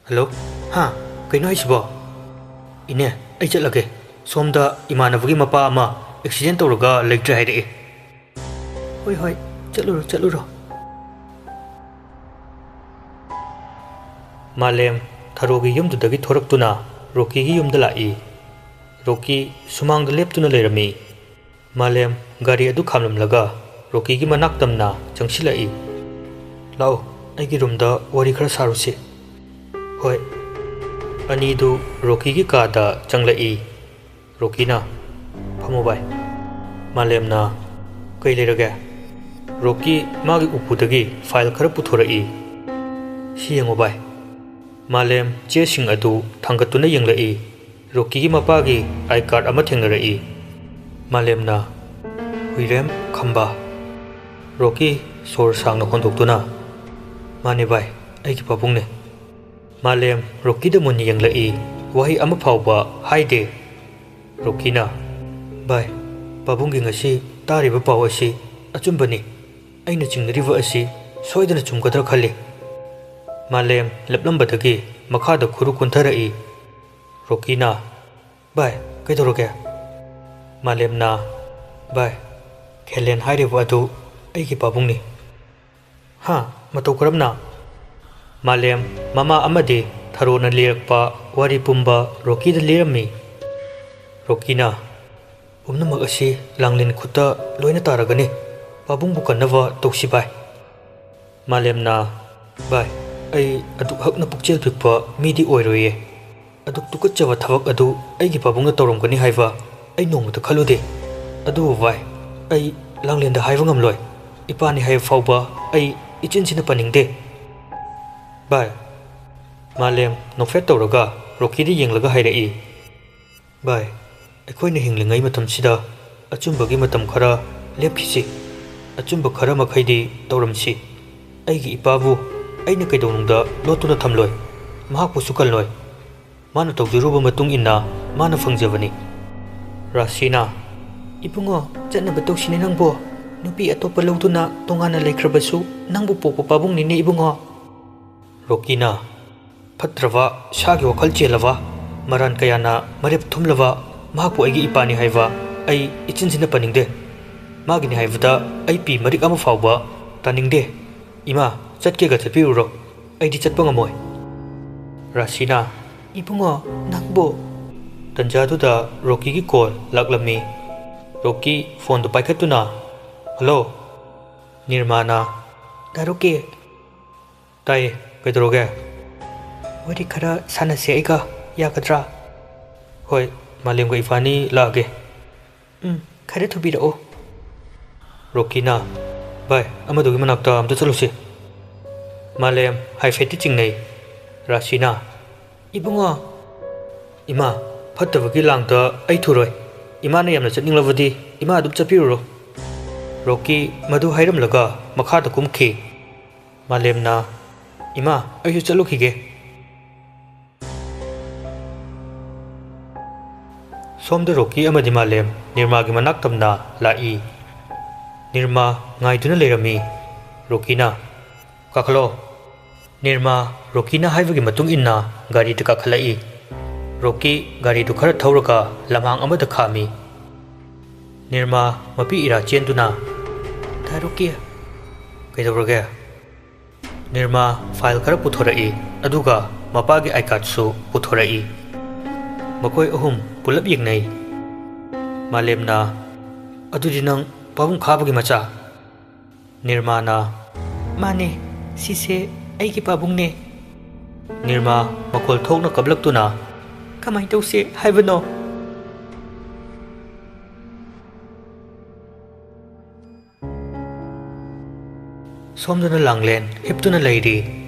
"ꯍꯜꯂꯣ? ꯍꯥ? ꯀꯩꯅꯣ ꯍꯥꯏꯁꯤꯕꯣ? ꯏꯅꯦ, ꯑꯩ ꯆꯠꯂꯒꯦ꯫ ꯁꯣꯝꯗ ꯏꯃꯥꯟꯅꯕꯒꯤ ꯃꯄꯥ ꯑꯃ ꯑꯦꯛꯁꯤꯗꯦꯟ ꯇꯧꯔꯒ ꯂꯩꯇ꯭ꯔꯦ ꯍꯥꯏꯔꯛꯑꯦ꯫" "ꯍꯣꯏ, ꯍꯣꯏ, ꯆꯠꯂꯨꯔꯣ, ꯆꯠꯂꯨꯔꯣ꯫" ꯃꯥꯂꯦꯝ ꯊꯔꯣꯒꯤ ꯌꯨꯝꯗꯨꯗꯒꯤ ꯊꯣꯔꯛꯇꯨꯅ ꯔꯣꯀꯤꯒꯤ ꯌꯨꯝꯗ ꯂꯥꯛꯏ꯫ ꯔꯣꯀꯤ ꯁꯨꯃꯥꯡꯗ ꯂꯦꯞꯇꯨꯅ ꯂꯩꯔꯝꯃꯤ꯫ ꯃꯥꯂꯦꯝ ꯒꯥꯔꯤ ꯑꯗꯨ ꯈꯥꯝꯂꯝꯂꯒ ꯔꯣꯀꯤꯒꯤ ꯃꯅꯥꯛ ꯇꯝꯅ ꯆꯪꯁꯤꯜꯂꯛꯏ꯫ "ꯂꯥꯛꯑꯣ, ꯑꯩꯒꯤ ꯔꯨꯝꯗ ꯋꯥꯔꯤ ꯈꯔ ꯁꯥꯔꯨꯁꯤ꯫" "ꯍꯣꯏ꯫" ꯑꯅꯤꯗꯨ ꯔꯣꯀꯤꯒꯤ ꯀꯥꯗ ꯆꯪꯂꯛꯏ꯫ ꯔꯣꯀꯤꯅ, "ꯐꯝꯃꯣ ꯚꯥꯏ꯫" ꯃꯥꯂꯦꯝꯅ, "ꯀꯩ ꯂꯩꯔꯒꯦ?" ꯔꯣꯀꯤ ꯃꯥꯒꯤ ꯎꯄꯨꯗꯒꯤ ꯐꯥꯏꯜ ꯈꯔ ꯄꯨꯊꯣꯔꯛꯏ꯫ "ꯁꯤ ꯌꯦꯡꯉꯣ ꯚꯥꯏ꯫" ꯃꯥꯂꯦꯝ ꯆꯦꯁꯤꯡ ꯑꯗꯨ ꯊꯥꯡꯒꯠꯇꯨꯅ ꯌꯦꯡꯂꯛꯏ꯫ ꯔꯣꯀꯤꯒꯤ ꯃꯄꯥꯒꯤ ꯑꯥꯏ ꯀꯥꯔꯗ ꯑꯃ ꯊꯦꯡꯅꯔꯛꯏ꯫ ꯃꯥꯂꯦꯝꯅ, "ꯍꯨꯏꯔꯦꯝ ꯈꯝꯕ?" ꯔꯣꯀꯤ ꯁꯣꯔ ꯁꯥꯡꯅ ꯍꯣꯟꯗꯣꯛꯇꯨꯅ, "ꯃꯥꯅꯦ ꯚꯥꯏ, ꯑꯩꯒꯤ ꯄꯥꯕꯨꯡꯅꯦ꯫" ꯃꯥꯂꯦꯝ ꯔꯣꯀꯤꯗ ꯃꯨꯟꯅ ꯌꯦꯡꯂꯛꯏ꯫ ꯋꯥꯍꯩ ꯑꯃ ꯐꯥꯎꯕ ꯍꯥꯏꯗꯦ꯫ ꯔꯣꯀꯤꯅ, "ꯚꯥꯏ, ꯄꯥꯕꯨꯡꯒꯤ ꯉꯁꯤ ꯇꯥꯔꯤꯕ ꯄꯥꯎ ꯑꯁꯤ ꯑꯆꯨꯝꯕꯅꯤ꯫ ꯑꯩꯅ ꯆꯤꯡꯅꯔꯤꯕ ꯑꯁꯤ ꯁꯣꯏꯗꯅ ꯆꯨꯝꯒꯗ꯭ꯔꯥ ꯈꯜꯂꯤ꯫" ꯃꯥꯂꯦꯝ ꯂꯦꯞꯂꯝꯕꯗꯒꯤ ꯃꯈꯥꯗ ꯈꯨꯔꯨ ꯀꯨꯟꯊꯔꯛꯏ꯫ ꯔꯣꯀꯤꯅ, "ꯚꯥꯏ, ꯀꯩꯗꯧꯔꯒꯦ?" ꯃꯥꯂꯦꯝꯅ, "ꯚꯥꯏ, ꯈꯦꯂꯦꯟ ꯍꯥꯏꯔꯤꯕ ꯑꯗꯨ ꯑꯩꯒꯤ ꯄꯥꯕꯨꯡꯅꯤ꯫" "ꯍꯥ? ꯃꯇꯧ ꯀꯔꯝꯅ?" ꯃꯥꯂꯦꯝ ꯃꯃꯥ ꯑꯃꯗꯤ ꯊꯔꯣꯅ ꯂꯤꯔꯛꯄ ꯋꯥꯔꯤ ꯄꯨꯝꯕ ꯔꯣꯀꯤꯗ ꯂꯤꯔꯝꯃꯤ꯫ ꯔꯣꯀꯤꯅ, "ꯄꯨꯝꯅꯃꯛ ꯑꯁꯤ ꯂꯥꯡꯂꯦꯟ ꯈꯨꯠꯇ ꯂꯣꯏꯅ ꯇꯥꯔꯒꯅꯤ꯫ ꯄꯥꯕꯨꯡꯕꯨ ꯀꯟꯅꯕ ꯇꯧꯁꯤ ꯚꯥꯏ꯫" ꯃꯥꯂꯦꯝꯅ, "ꯚꯥꯏ, ꯑꯩ ꯑꯗꯨꯛ ꯍꯛꯅ ꯄꯨꯛꯆꯦꯜ ꯄꯤꯛꯄ ꯃꯤꯗꯤ ꯑꯣꯏꯔꯣꯏꯌꯦ꯫ ꯑꯗꯨꯛ ꯇꯨꯀꯠꯆꯕ ꯊꯕꯛ ꯑꯗꯨ ꯑꯩꯒꯤ ꯄꯥꯕꯨꯡꯅ ꯇꯧꯔꯝꯒꯅꯤ ꯍꯥꯏꯕ ꯑꯩ ꯅꯣꯡꯃꯇ ꯈꯜꯂꯨꯗꯦ꯫ ꯑꯗꯨꯕꯨ ꯚꯥꯏ, ꯑꯩ ꯂꯥꯡꯂꯦꯟꯗ ꯍꯥꯏꯕ ꯉꯝꯂꯣꯏ꯫ ꯏꯄꯥꯅꯤ ꯍꯥꯏꯕ ꯐꯥꯎꯕ ꯑꯩ ꯏꯆꯤꯟꯁꯤꯅ ꯄꯟꯅꯤꯡꯗꯦ꯫ ꯚꯥꯏ꯫" ꯃꯥꯂꯦꯝ ꯅꯣꯛꯐꯦꯠ ꯇꯧꯔꯒ ꯔꯣꯀꯤꯗ ꯌꯦꯡꯂꯒ ꯍꯥꯏꯔꯛꯏ, "ꯚꯥꯏ, ꯑꯩꯈꯣꯏꯅ ꯍꯤꯡꯂꯤꯉꯩ ꯃꯇꯝꯁꯤꯗ ꯑꯆꯨꯝꯕꯒꯤ ꯃꯇꯝ ꯈꯔ ꯂꯦꯞꯈꯤꯁꯤ꯫ ꯑꯆꯨꯝꯕ ꯈꯔ ꯃꯈꯩꯗꯤ ꯇꯧꯔꯝꯁꯤ꯫ ꯑꯩꯒꯤ ꯏꯄꯥꯕꯨ ꯑꯩꯅ ꯀꯩꯗꯧꯅꯨꯡꯗ ꯂꯣꯠꯇꯨꯅ ꯊꯝꯂꯣꯏ꯫ ꯃꯍꯥꯛꯄꯨꯁꯨ ꯀꯜꯂꯣꯏ꯫ ꯃꯥꯅ ꯇꯧꯖꯔꯨꯕ ꯃꯇꯨꯡ ꯏꯟꯅ ꯃꯥꯅ ꯐꯪꯖꯕꯅꯤ꯫" ꯔꯥꯁꯤꯅ, "ꯏꯕꯨꯡꯉꯣ, ꯆꯠꯅꯕ ꯇꯧꯁꯤꯅꯦ ꯅꯪꯕꯣ꯫ ꯅꯨꯄꯤ ꯑꯇꯣꯞꯄ ꯂꯧꯗꯨꯅ ꯇꯣꯉꯥꯟꯅ ꯂꯩꯈ꯭ꯔꯕꯁꯨ ꯅꯪꯕꯨ ꯄꯣꯛꯄ ꯄꯥꯕꯨꯡꯅꯤꯅꯦ ꯏꯕꯨꯡꯉꯣ꯫" ꯔꯣꯀꯤꯅ, "ꯐꯠꯇ꯭ꯔꯕ, ꯁꯥꯒꯤ ꯋꯥꯈꯜ ꯆꯦꯜꯂꯕ, ꯃꯔꯥꯟ ꯀꯌꯥꯅ ꯃꯔꯦꯞ ꯊꯨꯝꯂꯕ ꯃꯍꯥꯛꯄꯨ ꯑꯩꯒꯤ ꯏꯄꯥꯅꯤ ꯍꯥꯏꯕ ꯑꯩ ꯏꯆꯤꯟꯁꯤꯅ ꯄꯟꯅꯤꯡꯗꯦ꯫ ꯃꯥꯒꯤꯅꯤ ꯍꯥꯏꯕꯗ ꯑꯩ ꯄꯤ ꯃꯔꯤꯛ ꯑꯃ ꯐꯥꯎꯕ ꯇꯥꯅꯤꯡꯗꯦ꯫ ꯏꯃꯥ, ꯆꯠꯀꯦꯒ ꯆꯠꯄꯤꯔꯨꯔꯣ, ꯑꯩꯗꯤ ꯆꯠꯄ ꯉꯝꯃꯣꯏ꯫ ꯔꯥꯁꯤꯅ, "ꯏꯕꯨꯡꯉꯣ, ꯅꯪꯕꯨ?" ꯇꯟꯖꯥꯗꯨꯗ ꯔꯣꯀꯤꯒꯤ ꯀꯣꯜ ꯂꯥꯛꯂꯝꯃꯤ꯫ ꯔꯣꯀꯤ ꯐꯣꯟꯗꯨ ꯄꯥꯏꯈꯠꯇꯨꯅ, "ꯍꯜꯂꯣ?" ꯅꯤꯔꯃꯥꯅ, "ꯗꯥ ꯔꯣꯀꯤ?" "ꯇꯥꯏꯌꯦ, ꯀꯩꯗꯧꯔꯒꯦ?" "ꯋꯥꯔꯤ ꯈꯔ ꯁꯥꯟꯅꯁꯦ ꯑꯩꯒ, ꯌꯥꯒꯗ꯭ꯔꯥ?" "ꯍꯣꯏ, ꯃꯥꯂꯦꯝꯒ ꯏꯕꯥꯅꯤ ꯂꯥꯛꯑꯒꯦ꯫" "ꯎꯝ, ꯈꯔ ꯊꯨꯕꯤꯔꯛꯑꯣ꯫" ꯔꯣꯀꯤꯅ, "ꯚꯥꯏ, ꯑꯃꯗꯨꯒꯤ ꯃꯅꯥꯛꯇ ꯑꯝꯇ ꯆꯠꯂꯨꯁꯤ꯫" ꯃꯥꯂꯦꯝ ꯍꯥꯏꯐꯦꯠꯇꯤ ꯆꯤꯡꯅꯩ꯫ ꯔꯥꯁꯤꯅ, "ꯏꯕꯨꯡꯉꯣ!" "ꯏꯃꯥ, ꯐꯠꯇꯕꯒꯤ ꯂꯥꯡꯗ ꯑꯩ ꯊꯨꯔꯣꯏ꯫ ꯏꯃꯥꯅ ꯌꯥꯝꯅ ꯆꯠꯅꯤꯡꯂꯕꯗꯤ ꯏꯃꯥ ꯑꯗꯨꯝ ꯆꯠꯄꯤꯔꯨꯔꯣ꯫" ꯔꯣꯀꯤ ꯃꯗꯨ ꯍꯥꯏꯔꯝꯂꯒ ꯃꯈꯥꯗ ꯀꯨꯝꯈꯤ꯫ ꯃꯥꯂꯦꯝꯅ, "ꯏꯃꯥ, ꯑꯩꯁꯨ ꯆꯠꯂꯨꯈꯤꯒꯦ꯫" ꯁꯣꯝꯗ ꯔꯣꯀꯤ ꯑꯃꯗꯤ ꯃꯥꯂꯦꯝ ꯅꯤꯔꯃꯥꯒꯤ ꯃꯅꯥꯛ ꯇꯝꯅ ꯂꯥꯛꯏ꯫ ꯅꯤꯔꯃꯥ ꯉꯥꯏꯗꯨꯅ ꯂꯩꯔꯝꯃꯤ꯫ ꯔꯣꯀꯤꯅ, "ꯀꯥꯈꯠꯂꯣ꯫" ꯅꯤꯔꯃꯥ ꯔꯣꯀꯤꯅ ꯍꯥꯏꯕꯒꯤ ꯃꯇꯨꯡ ꯏꯟꯅ ꯒꯥꯔꯤꯗ ꯀꯥꯈꯠꯂꯛꯏ꯫ ꯔꯣꯀꯤ ꯒꯥꯔꯤꯗꯨ ꯈꯔ ꯊꯧꯔꯒ ꯂꯝꯍꯥꯡ ꯑꯃꯗ ꯈꯥꯝꯃꯤ꯫ ꯅꯤꯔꯃꯥ ꯃꯄꯤ ꯏꯔꯥ ꯆꯦꯟꯗꯨꯅ, "ꯗꯥ ꯔꯣꯀꯤ!" "ꯀꯩꯗꯧꯔꯒꯦ?" ꯅꯤꯔꯃꯥ ꯐꯥꯏꯜ ꯈꯔ ꯄꯨꯊꯣꯔꯛꯏ, ꯑꯗꯨꯒ ꯃꯄꯥꯒꯤ ꯑꯥꯏ ꯀꯥꯔꯗꯁꯨ ꯄꯨꯊꯣꯔꯛꯏ꯫ ꯃꯈꯣꯏ ꯑꯍꯨꯝ ꯄꯨꯂꯞ ꯌꯦꯡꯅꯩ꯫ ꯃꯥꯂꯦꯝꯅ, "ꯑꯗꯨꯗꯤ ꯅꯪ ꯄꯥꯕꯨꯡ ꯈꯥꯕꯒꯤ ꯃꯆꯥ?" ꯅꯤꯔꯃꯥꯅ, "ꯃꯥꯅꯦ, ꯁꯤꯁꯦ ꯑꯩꯒꯤ ꯄꯥꯕꯨꯡꯅꯦ꯫" ꯅꯤꯔꯃꯥ ꯃꯈꯣꯜ ꯊꯣꯛꯅ ꯀꯞꯂꯛꯇꯨꯅ, "ꯀꯃꯥꯏꯅ ꯇꯧꯁꯦ ꯍꯥꯏꯕꯅꯣ?" ꯁꯣꯝꯗꯅ ꯂꯥꯡꯂꯦꯟ ꯍꯤꯞꯇꯨꯅ ꯂꯩꯔꯤ꯫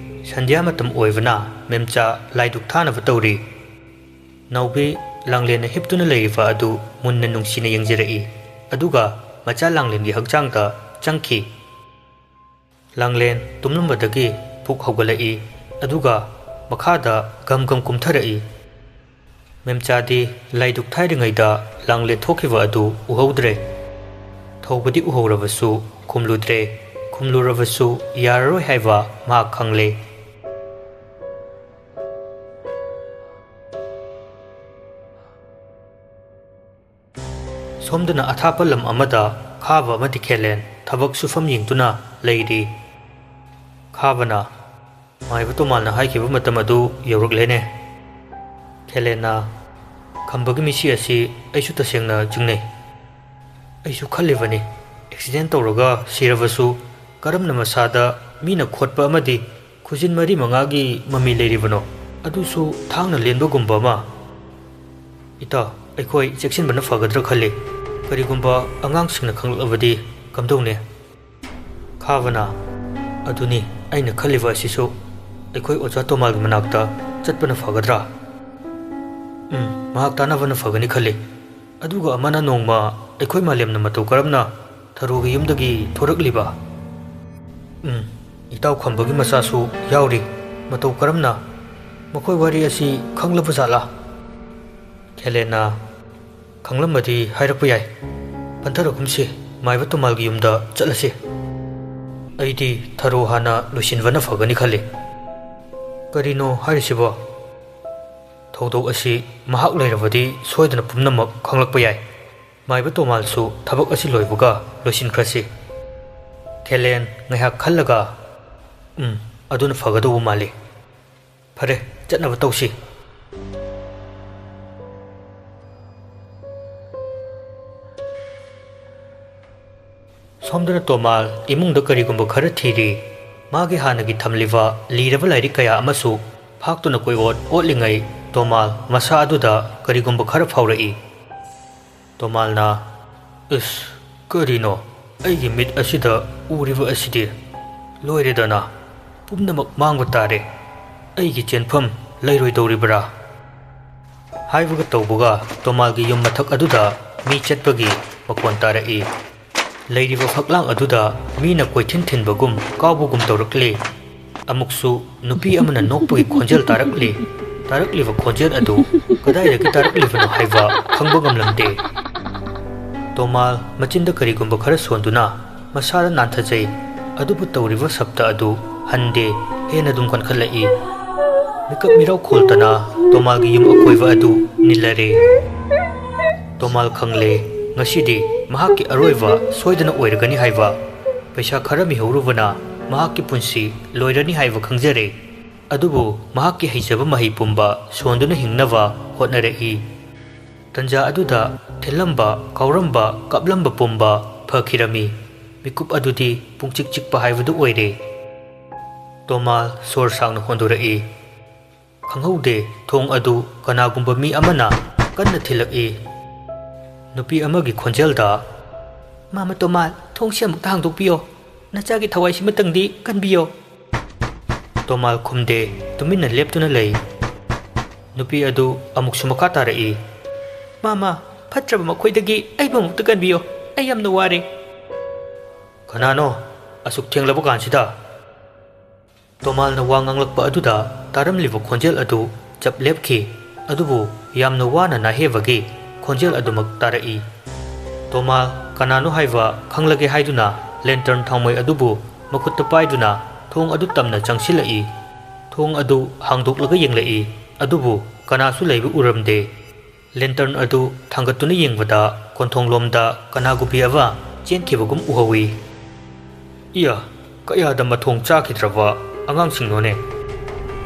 ꯁꯟꯙ꯭ꯌꯥ ꯃꯇꯝ ꯑꯣꯏꯕꯅ ꯃꯦꯝꯆꯥ ꯂꯥꯏꯗꯨꯛ ꯊꯥꯅꯕ ꯇꯧꯔꯤ꯫ ꯅꯥꯎꯕꯤ ꯂꯥꯡꯂꯦꯟꯅ ꯍꯤꯞꯇꯨꯅ ꯂꯩꯔꯤꯕ ꯑꯗꯨ ꯃꯨꯟꯅ ꯅꯨꯡꯁꯤꯅ ꯌꯦꯡꯖꯔꯛꯏ, ꯑꯗꯨꯒ ꯃꯆꯥ ꯂꯥꯡꯂꯦꯟꯒꯤ ꯍꯛꯆꯥꯡꯗ ꯆꯪꯈꯤ꯫ ꯂꯥꯡꯂꯦꯟ ꯇꯨꯝꯂꯝꯕꯗꯒꯤ ꯄꯨꯛ ꯍꯧꯒꯠꯂꯛꯏ, ꯑꯗꯨꯒ ꯃꯈꯥꯗ ꯒꯝ ꯒꯝ ꯀꯨꯝꯊꯔꯛꯏ꯫ ꯃꯦꯝꯆꯥꯗꯤ ꯂꯥꯏꯗꯨꯛ ꯊꯥꯔꯤꯉꯩꯗ ꯂꯥꯡꯂꯦꯟ ꯊꯣꯛꯈꯤꯕ ꯑꯗꯨ ꯎꯍꯧꯗ꯭ꯔꯦ꯫ ꯊꯧꯕꯗꯤ ꯎꯍꯧꯔꯕꯁꯨ ꯈꯨꯝꯂꯨꯗ꯭ꯔꯦ꯫ ꯈꯨꯝꯂꯨꯔꯕꯁꯨ ꯌꯥꯔꯔꯣꯏ ꯍꯥꯏꯕ ꯃꯍꯥꯛ ꯈꯪꯂꯦ꯫ ꯁꯣꯝꯗꯅ ꯑꯊꯥꯞꯄ ꯂꯝ ꯑꯃꯗ ꯈꯥꯕ ꯑꯃꯗꯤ ꯈꯦꯂꯦꯟ ꯊꯕꯛ ꯁꯨꯐꯝ ꯌꯦꯡꯗꯨꯅ ꯂꯩꯔꯤ꯫ ꯈꯥꯕꯅ, "ꯃꯥꯏꯕ ꯇꯣꯃꯥꯜꯅ ꯍꯥꯏꯈꯤꯕ ꯃꯇꯝ ꯑꯗꯨ ꯌꯧꯔꯛꯂꯦꯅꯦ꯫" ꯈꯦꯂꯦꯟꯅ, "ꯈꯝꯕꯒꯤ ꯃꯤꯁꯤ ꯑꯁꯤ ꯑꯩꯁꯨ ꯇꯁꯦꯡꯅ ꯆꯤꯡꯅꯩ꯫ ꯑꯩꯁꯨ ꯈꯜꯂꯤꯕꯅꯤ, ꯑꯦꯛꯁꯤꯗꯦꯟ ꯇꯧꯔꯒ ꯁꯤꯔꯕꯁꯨ ꯀꯔꯝꯅ ꯃꯁꯥꯗ ꯃꯤꯅ ꯈꯣꯠꯄ ꯑꯃꯗꯤ ꯈꯨꯖꯤꯟ ꯃꯔꯤ ꯃꯉꯥꯒꯤ ꯃꯃꯤ ꯂꯩꯔꯤꯕꯅꯣ? ꯑꯗꯨꯁꯨ ꯊꯥꯡꯅ ꯂꯦꯟꯕꯒꯨꯝꯕ ꯑꯃ꯫ ꯏꯇꯥꯎ, ꯑꯩꯈꯣꯏ ꯆꯦꯛꯁꯤꯟꯕꯅ ꯐꯒꯗ꯭ꯔꯥ ꯈꯜꯂꯤ꯫ ꯀꯔꯤꯒꯨꯝꯕ ꯑꯉꯥꯡꯁꯤꯡꯅ ꯈꯪꯂꯛꯂꯕꯗꯤ ꯀꯝꯗꯧꯅꯤ?" ꯈꯥꯕꯅ, "ꯑꯗꯨꯅꯤ ꯑꯩꯅ ꯈꯜꯂꯤꯕ ꯑꯁꯤꯁꯨ꯫ ꯑꯩꯈꯣꯏ ꯑꯣꯖꯥ ꯇꯣꯃꯥꯜꯒꯤ ꯃꯅꯥꯛꯇ ꯆꯠꯄꯅ ꯐꯒꯗ꯭ꯔꯥ?" "ꯎꯝ, ꯃꯍꯥꯛ ꯇꯥꯟꯅꯕꯅ ꯐꯒꯅꯤ ꯈꯜꯂꯤ꯫ ꯑꯗꯨꯒ ꯑꯃꯅ ꯅꯣꯡꯃ ꯑꯩꯈꯣꯏ ꯃꯥꯂꯦꯝꯅ ꯃꯇꯧ ꯀꯔꯝꯅ ꯊꯔꯣꯒꯤ ꯌꯨꯝꯗꯒꯤ ꯊꯣꯔꯛꯂꯤꯕ? ꯎꯝ, ꯏꯇꯥꯎ ꯈꯝꯕꯒꯤ ꯃꯆꯥꯁꯨ ꯌꯥꯎꯔꯤ꯫ ꯃꯇꯧ ꯀꯔꯝꯅ? ꯃꯈꯣꯏ ꯋꯥꯔꯤ ꯑꯁꯤ ꯈꯪꯂꯕ ꯖꯥꯠꯂꯥ?" ꯈꯦꯂꯦꯟꯅ, "ꯈꯪꯂꯝꯃꯗꯤ ꯍꯥꯏꯔꯛꯄ ꯌꯥꯏ꯫ ꯄꯟꯊꯔꯒꯨꯝꯁꯤ, ꯃꯥꯏꯕ ꯇꯣꯃꯥꯜꯒꯤ ꯌꯨꯝꯗ ꯆꯠꯂꯁꯤ꯫ ꯑꯩꯗꯤ ꯊꯔꯣ ꯍꯥꯟꯅ ꯂꯣꯏꯁꯤꯟꯕꯅ ꯐꯒꯅꯤ ꯈꯜꯂꯤ꯫" "ꯀꯔꯤꯅꯣ ꯍꯥꯏꯔꯤꯁꯤꯕꯣ? ꯊꯧꯗꯣꯛ ꯑꯁꯤ ꯃꯍꯥꯛ ꯂꯩꯔꯕꯗꯤ ꯁꯣꯏꯗꯅ ꯄꯨꯝꯅꯃꯛ ꯈꯪꯂꯛꯄ ꯌꯥꯏ꯫ ꯃꯥꯏꯕ ꯇꯣꯃꯥꯜꯁꯨ ꯊꯕꯛ ꯑꯁꯤ ꯂꯣꯏꯕꯒ ꯂꯣꯏꯁꯤꯟꯈ꯭ꯔꯁꯤ꯫" ꯈꯦꯂꯦꯟ ꯉꯥꯏꯍꯥꯛ ꯈꯜꯂꯒ, "ꯎꯝ, ꯑꯗꯨꯅ ꯐꯒꯗꯧꯕ ꯃꯥꯜꯂꯤ꯫ ꯐꯔꯦ, ꯆꯠꯅꯕ ꯇꯧꯁꯤ꯫" ꯁꯣꯝꯗꯅ ꯇꯣꯃꯥꯜ ꯏꯃꯨꯡꯗ ꯀꯔꯤꯒꯨꯝꯕ ꯈꯔ ꯊꯤꯔꯤ꯫ ꯃꯥꯒꯤ ꯍꯥꯟꯅꯒꯤ ꯊꯝꯂꯤꯕ ꯂꯤꯔꯕ ꯂꯥꯏꯔꯤꯛ ꯀꯌꯥ ꯑꯃꯁꯨ ꯐꯥꯛꯇꯨꯅ ꯀꯣꯏꯑꯣꯠ ꯑꯣꯠꯂꯤꯉꯩ, ꯇꯣꯃꯥꯜ ꯃꯁꯥ ꯑꯗꯨꯗ ꯀꯔꯤꯒꯨꯝꯕ ꯈꯔ ꯐꯥꯎꯔꯛꯏ꯫ ꯇꯣꯃꯥꯜꯅ, "ꯏꯁ, ꯀꯔꯤꯅꯣ ꯑꯩꯒꯤ ꯃꯤꯠ ꯑꯁꯤꯗ ꯎꯔꯤꯕ ꯑꯁꯤꯗꯤ? ꯂꯣꯏꯔꯦꯗꯅ, ꯄꯨꯝꯅꯃꯛ ꯃꯥꯡꯕ ꯇꯥꯔꯦ꯫ ꯑꯩꯒꯤ ꯆꯦꯟꯐꯝ ꯂꯩꯔꯣꯏꯗꯧꯔꯤꯕ꯭ꯔꯥ?" ꯍꯥꯏꯕꯒ ꯇꯧꯕꯒ ꯇꯣꯃꯥꯜꯒꯤ ꯌꯨꯝ ꯃꯊꯛ ꯑꯗꯨꯗ ꯃꯤ ꯆꯠꯄꯒꯤ ꯃꯈꯣꯟ ꯇꯥꯔꯛꯏ꯫ ꯂꯩꯔꯤꯕ ꯐꯛꯂꯥꯡ ꯑꯗꯨꯗ ꯃꯤꯅ ꯀꯣꯏꯊꯤꯟ ꯊꯤꯟꯕꯒꯨꯝ ꯀꯥꯎꯕꯒꯨꯝ ꯇꯧꯔꯛꯂꯤ꯫ ꯑꯃꯨꯛꯁꯨ ꯅꯨꯄꯤ ꯑꯃꯅ ꯅꯣꯛꯄꯒꯤ ꯈꯣꯟꯖꯦꯜ ꯇꯥꯔꯛꯂꯤ꯫ ꯇꯥꯔꯛꯂꯤꯕ ꯈꯣꯟꯖꯦꯜ ꯑꯗꯨ ꯀꯗꯥꯏꯗꯒꯤ ꯇꯥꯔꯛꯂꯤꯕꯅꯣ ꯍꯥꯏꯕ ꯈꯪꯕ ꯉꯝꯂꯝꯗꯦ꯫ ꯇꯣꯃꯥꯜ ꯃꯆꯤꯟꯗ ꯀꯔꯤꯒꯨꯝꯕ ꯈꯔ ꯁꯣꯟꯗꯨꯅ ꯃꯁꯥꯗ ꯅꯥꯟꯊꯖꯩ, ꯑꯗꯨꯕꯨ ꯇꯧꯔꯤꯕ ꯁꯞꯇ ꯑꯗꯨ ꯍꯟꯗꯦ, ꯍꯦꯟꯅ ꯑꯗꯨꯝ ꯀꯟꯈꯠꯂꯛꯏ꯫ ꯃꯤꯀꯞ ꯃꯤꯔꯥꯎ ꯈꯣꯜꯇꯅ ꯇꯣꯃꯥꯜꯒꯤ ꯌꯨꯝ ꯑꯀꯣꯏꯕ ꯑꯗꯨ ꯅꯤꯜꯂꯔꯦ꯫ ꯇꯣꯃꯥꯜ ꯈꯪꯂꯦ, "ꯉꯁꯤꯗꯤ ꯃꯍꯥꯛꯀꯤ ꯑꯔꯣꯏꯕ ꯁꯣꯏꯗꯅ ꯑꯣꯏꯔꯒꯅꯤ ꯍꯥꯏꯕ꯫ ꯄꯩꯁꯥ ꯈꯔ ꯃꯤꯍꯧꯔꯨꯕꯅ ꯃꯍꯥꯛꯀꯤ ꯄꯨꯟꯁꯤ ꯂꯣꯏꯔꯅꯤ ꯍꯥꯏꯕ ꯈꯪꯖꯔꯦ꯫ ꯑꯗꯨꯕꯨ ꯃꯍꯥꯛꯀꯤ ꯍꯩꯖꯕ ꯃꯍꯩ ꯄꯨꯝꯕ ꯁꯣꯟꯗꯨꯅ ꯍꯤꯡꯅꯕ ꯍꯣꯠꯅꯔꯛꯏ꯫ ꯇꯟꯖꯥ ꯑꯗꯨꯗ ꯊꯤꯜꯂꯝꯕ, ꯀꯥꯎꯔꯝꯕ, ꯀꯞꯂꯝꯕ ꯄꯨꯝꯕ ꯐꯈꯤꯔꯝꯃꯤ꯫ ꯃꯤꯀꯨꯞ ꯑꯗꯨꯗꯤ ꯄꯨꯡꯆꯤꯛ ꯆꯤꯛꯄ ꯍꯥꯏꯕꯗꯨ ꯑꯣꯏꯔꯦ꯫" ꯇꯣꯃꯥꯜ ꯁꯣꯔ ꯁꯥꯡꯅ ꯍꯣꯟꯗꯣꯔꯛꯏ꯫ ꯈꯪꯍꯧꯗꯦ, ꯊꯣꯡ ꯑꯗꯨ ꯀꯅꯥꯒꯨꯝꯕ ꯃꯤ ꯑꯃꯅ ꯀꯟꯅ ꯊꯤꯜꯂꯛꯏ꯫ ꯅꯨꯄꯤ ꯑꯃꯒꯤ ꯈꯣꯟꯖꯦꯜꯗ, "ꯃꯥꯃ ꯇꯣꯃꯥꯜ, ꯊꯣꯡꯁꯤ ꯑꯃꯨꯛꯇ ꯍꯥꯡꯗꯣꯛꯄꯤꯌꯣ꯫ ꯅꯆꯥꯒꯤ ꯊꯋꯥꯏꯁꯤꯃꯇꯪꯗꯤ ꯀꯟꯕꯤꯌꯣ꯫" ꯇꯣꯃꯥꯜ ꯈꯨꯝꯗꯦ, ꯇꯨꯃꯤꯟꯅ ꯂꯦꯞꯇꯨꯅ ꯂꯩ꯫ ꯅꯨꯄꯤ ꯑꯗꯨ ꯑꯃꯨꯛꯁꯨ ꯃꯈꯥ ꯇꯥꯔꯛꯏ, "ꯃꯥꯃ, ꯐꯠꯇ꯭ꯔꯕ ꯃꯈꯣꯏꯗꯒꯤ ꯑꯩꯕꯨ ꯑꯃꯨꯛꯇ ꯀꯟꯕꯤꯌꯣ꯫ ꯑꯩ ꯌꯥꯝꯅ ꯋꯥꯔꯦ꯫" "ꯀꯅꯥꯅꯣ ꯑꯁꯨꯛ ꯊꯦꯡꯂꯕ ꯀꯥꯟꯁꯤꯗ?" ꯇꯣꯃꯥꯜꯅ ꯋꯥ ꯉꯥꯡꯂꯛꯄ ꯑꯗꯨꯗ ꯇꯥꯔꯝꯂꯤꯕ ꯈꯣꯟꯖꯦꯜ ꯑꯗꯨ ꯆꯞ ꯂꯦꯞꯈꯤ, ꯑꯗꯨꯕꯨ ꯌꯥꯝꯅ ꯋꯥꯅ ꯅꯥꯍꯦꯕꯒꯤ ꯈꯣꯟꯖꯦꯜ ꯑꯗꯨꯃꯛ ꯇꯥꯔꯛꯏ꯫ ꯇꯣꯃꯥꯜ ꯀꯅꯥꯅꯣ ꯍꯥꯏꯕ ꯈꯪꯂꯒꯦ ꯍꯥꯏꯗꯨꯅ ꯂꯦꯟꯇꯔꯟ ꯊꯥꯎꯃꯩ ꯑꯗꯨꯕꯨ ꯃꯈꯨꯠꯇ ꯄꯥꯏꯗꯨꯅ ꯊꯣꯡ ꯑꯗꯨ ꯇꯞꯅ ꯆꯪꯁꯤꯜꯂꯛꯏ꯫ ꯊꯣꯡ ꯑꯗꯨ ꯍꯥꯡꯗꯣꯛꯂꯒ ꯌꯦꯡꯂꯛꯏ, ꯑꯗꯨꯕꯨ ꯀꯅꯥꯁꯨ ꯂꯩꯕ ꯎꯔꯝꯗꯦ꯫ ꯂꯦꯟꯇꯔꯟ ꯑꯗꯨ ꯊꯥꯡꯒꯠꯇꯨꯅ ꯌꯦꯡꯕꯗ ꯀꯣꯟꯊꯣꯡꯂꯣꯝꯗ ꯀꯅꯥꯒꯨꯝꯕꯤ ꯑꯃ ꯆꯦꯟꯈꯤꯕꯒꯨꯝ ꯎꯍꯧꯏ꯫ "ꯏꯌꯥ, ꯀꯌꯥꯗ ꯃꯊꯣꯡ ꯆꯥꯈꯤꯗ꯭ꯔꯕ ꯑꯉꯥꯡꯁꯤꯡꯅꯣꯅꯦ!"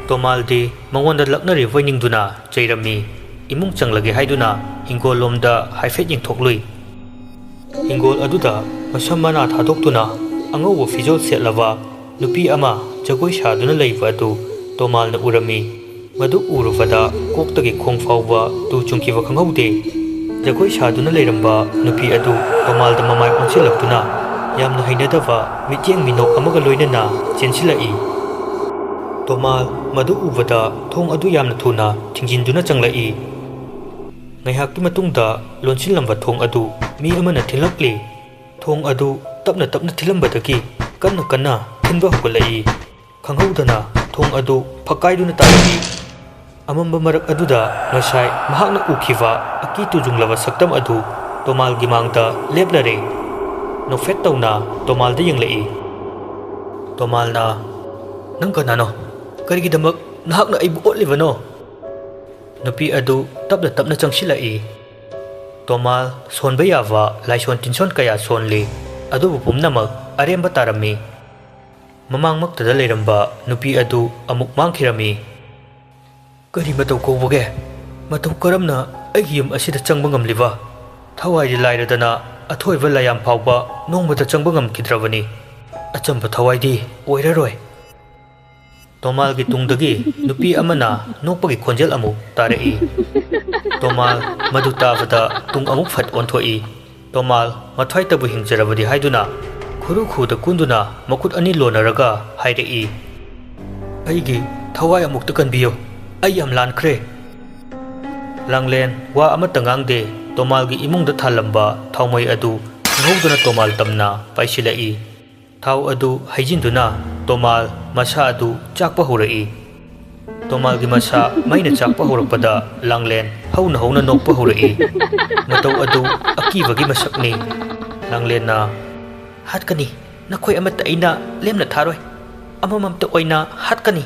ꯇꯣꯃꯥꯜꯗꯤ ꯃꯉꯣꯟꯗ ꯂꯛꯅꯔꯤꯕꯣꯏ ꯅꯤꯡꯗꯨꯅ ꯆꯩꯔꯝꯃꯤ꯫ ꯏꯃꯨꯡ ꯆꯪꯂꯒꯦ ꯍꯥꯏꯗꯨꯅ ꯍꯤꯡꯒꯣꯜꯂꯣꯝꯗ ꯍꯥꯏꯐꯦꯠ ꯌꯦꯡꯊꯣꯛꯂꯨꯏ꯫ ꯍꯤꯡꯒꯣꯜ ꯑꯗꯨꯗ ꯃꯁꯝ ꯃꯅꯥ ꯊꯥꯗꯣꯛꯇꯨꯅ ꯑꯉꯧꯕ ꯐꯤꯖꯣꯜ ꯁꯦꯠꯂꯕ ꯅꯨꯄꯤ ꯑꯃ ꯖꯒꯣꯏ ꯁꯥꯗꯨꯅ ꯂꯩꯕ ꯑꯗꯨ ꯇꯣꯃꯥꯜꯅ ꯎꯔꯝꯃꯤ꯫ ꯃꯗꯨ ꯎꯔꯨꯕꯗ ꯀꯣꯛꯇꯒꯤ ꯈꯣꯡ ꯐꯥꯎꯕ ꯇꯨ ꯆꯨꯡꯈꯤꯕ ꯈꯪꯍꯧꯗꯦ꯫ ꯖꯒꯣꯏ ꯁꯥꯗꯨꯅ ꯂꯩꯔꯝꯕ ꯅꯨꯄꯤ ꯑꯗꯨ ꯇꯣꯃꯥꯜꯗ ꯃꯃꯥꯏ ꯑꯣꯟꯁꯤꯜꯂꯛꯇꯨꯅ ꯌꯥꯝꯅ ꯍꯩꯅꯗꯕ ꯃꯤꯠꯌꯦꯡ ꯃꯤꯅꯣꯛ ꯑꯃꯒ ꯂꯣꯏꯅꯅ ꯆꯦꯟꯁꯤꯜꯂꯛꯏ꯫ ꯇꯣꯃꯥꯜ ꯃꯗꯨ ꯎꯕꯗ ꯊꯣꯡ ꯑꯗꯨ ꯌꯥꯝꯅ ꯊꯨꯅ ꯊꯤꯡꯖꯤꯟꯗꯨꯅ ꯆꯪꯂꯛꯏ꯫ ꯉꯥꯏꯍꯥꯛꯀꯤ ꯃꯇꯨꯡꯗ ꯂꯣꯟꯁꯤꯜꯂꯝꯕ ꯊꯣꯡ ꯑꯗꯨ ꯃꯤ ꯑꯃꯅ ꯊꯤꯜꯂꯛꯂꯤ꯫ ꯊꯣꯡ ꯑꯗꯨ ꯇꯞꯅ ꯇꯞꯅ ꯊꯤꯜꯂꯝꯕꯗꯒꯤ ꯀꯟꯅ ꯀꯟꯅ ꯊꯤꯟꯕ ꯍꯧꯒꯠꯂꯛꯏ꯫ ꯈꯪꯍꯧꯗꯅ ꯊꯣꯡ ꯑꯗꯨ ꯐꯛꯀꯥꯏꯗꯨꯅ ꯇꯥꯔꯛꯏ꯫ ꯑꯃꯝꯕ ꯃꯔꯛ ꯑꯗꯨꯗ ꯉꯁꯥꯏ ꯃꯍꯥꯛꯅ ꯎꯈꯤꯕ ꯑꯀꯤ ꯇꯨꯖꯨꯡꯂꯕ ꯁꯛꯇꯝ ꯑꯗꯨ ꯇꯣꯃꯥꯜꯒꯤ ꯃꯥꯡꯗ ꯂꯦꯞꯂꯔꯦ꯫ ꯅꯣꯛꯐꯦꯠ ꯇꯧꯅ ꯇꯣꯃꯥꯜꯗ ꯌꯦꯡꯂꯛꯏ꯫ ꯇꯣꯃꯥꯜꯅ, "ꯅꯪ ꯀꯅꯥꯅꯣ? ꯀꯔꯤꯒꯤꯗꯃꯛ ꯅꯍꯥꯛꯅ ꯑꯩꯕꯨ ꯑꯣꯠꯂꯤꯕꯅꯣ?" ꯅꯨꯄꯤ ꯑꯗꯨ ꯇꯞꯅ ꯇꯞꯅ ꯆꯪꯁꯤꯜꯂꯛꯏ꯫ ꯇꯣꯃꯥꯜ ꯁꯣꯟꯕ ꯌꯥꯕ ꯂꯥꯏꯁꯣꯟ ꯇꯤꯟꯁꯣꯟ ꯀꯌꯥ ꯁꯣꯟꯂꯤ, ꯑꯗꯨꯕꯨ ꯄꯨꯝꯅꯃꯛ ꯑꯔꯦꯝꯕ ꯇꯥꯔꯝꯃꯤ꯫ ꯃꯃꯥꯡꯃꯛꯇꯗ ꯂꯩꯔꯝꯕ ꯅꯨꯄꯤ ꯑꯗꯨ ꯑꯃꯨꯛ ꯃꯥꯡꯈꯤꯔꯝꯃꯤ꯫ "ꯀꯔꯤ ꯃꯇꯧ ꯀꯧꯕꯒꯦ? ꯃꯇꯧ ꯀꯔꯝꯅ ꯑꯩꯒꯤ ꯌꯨꯝ ꯑꯁꯤꯗ ꯆꯪꯕ ꯉꯝꯂꯤꯕ? ꯊꯋꯥꯏꯗꯤ ꯂꯥꯏꯔꯗꯅ ꯑꯊꯣꯏꯕ ꯂꯥꯏꯌꯥꯝ ꯐꯥꯎꯕ ꯅꯣꯡꯃꯇ ꯆꯪꯕ ꯉꯝꯈꯤꯗ꯭ꯔꯕꯅꯤ꯫ ꯑꯆꯝꯕ ꯊꯋꯥꯏꯗꯤ ꯑꯣꯏꯔꯔꯣꯏ꯫" ꯇꯣꯃꯥꯜꯒꯤ ꯇꯨꯡꯗꯒꯤ ꯅꯨꯄꯤ ꯑꯃꯅ ꯅꯣꯛꯄꯒꯤ ꯈꯣꯟꯖꯦꯜ ꯑꯃꯨꯛ ꯇꯥꯔꯛꯏ꯫ ꯇꯣꯃꯥꯜ ꯃꯗꯨ ꯇꯥꯕꯗ ꯇꯨꯡ ꯑꯃꯨꯛ ꯐꯠ ꯑꯣꯟꯊꯣꯛꯏ꯫ ꯇꯣꯃꯥꯜ ꯃꯊ꯭ꯋꯥꯏꯇꯕꯨ ꯍꯤꯡꯖꯔꯕꯗꯤ ꯍꯥꯏꯗꯨꯅ ꯈꯨꯔꯨ ꯈꯨꯗ ꯀꯨꯟꯗꯨꯅ ꯃꯈꯨꯠ ꯑꯅꯤ ꯂꯣꯟꯅꯔꯒ ꯍꯥꯏꯔꯛꯏ, "ꯑꯩꯒꯤ ꯊꯋꯥꯏ ꯑꯃꯨꯛꯇ ꯀꯟꯕꯤꯌꯨ꯫ ꯑꯩ ꯌꯥꯝ ꯂꯥꯟꯈ꯭ꯔꯦ꯫" ꯂꯥꯡꯂꯦꯟ ꯋꯥ ꯑꯃꯠꯇ ꯉꯥꯡꯗꯦ꯫ ꯇꯣꯃꯥꯜꯒꯤ ꯏꯃꯨꯡꯗ ꯊꯥꯜꯂꯝꯕ ꯊꯥꯎꯃꯩ ꯑꯗꯨ ꯈꯪꯍꯧꯗꯅ ꯇꯣꯃꯥꯜ ꯇꯝꯅ ꯄꯥꯏꯁꯤꯜꯂꯛꯏ꯫ ꯊꯥꯎ ꯑꯗꯨ ꯍꯩꯖꯤꯟꯗꯨꯅ ꯇꯣꯃꯥꯜ ꯃꯁꯥ ꯑꯗꯨ ꯆꯥꯛꯄ ꯍꯧꯔꯛꯏ꯫ ꯇꯣꯃꯥꯜꯒꯤ ꯃꯁꯥ ꯃꯩꯅ ꯆꯥꯛꯄ ꯍꯧꯔꯛꯄꯗ ꯂꯥꯡꯂꯦꯟ ꯍꯧꯅ ꯍꯧꯅ ꯅꯣꯛꯄ ꯍꯧꯔꯛꯏ꯫ ꯃꯇꯧ ꯑꯗꯨ ꯑꯀꯤꯕꯒꯤ ꯃꯁꯛꯅꯤ꯫ ꯂꯥꯡꯂꯦꯟꯅ, "ꯍꯥꯠꯀꯅꯤ, ꯅꯈꯣꯏ ꯑꯃꯠꯇ ꯑꯩꯅ ꯂꯦꯝꯅ ꯊꯥꯔꯣꯏ, ꯑꯃꯃꯝꯇ ꯑꯣꯏꯅ ꯍꯥꯠꯀꯅꯤ꯫"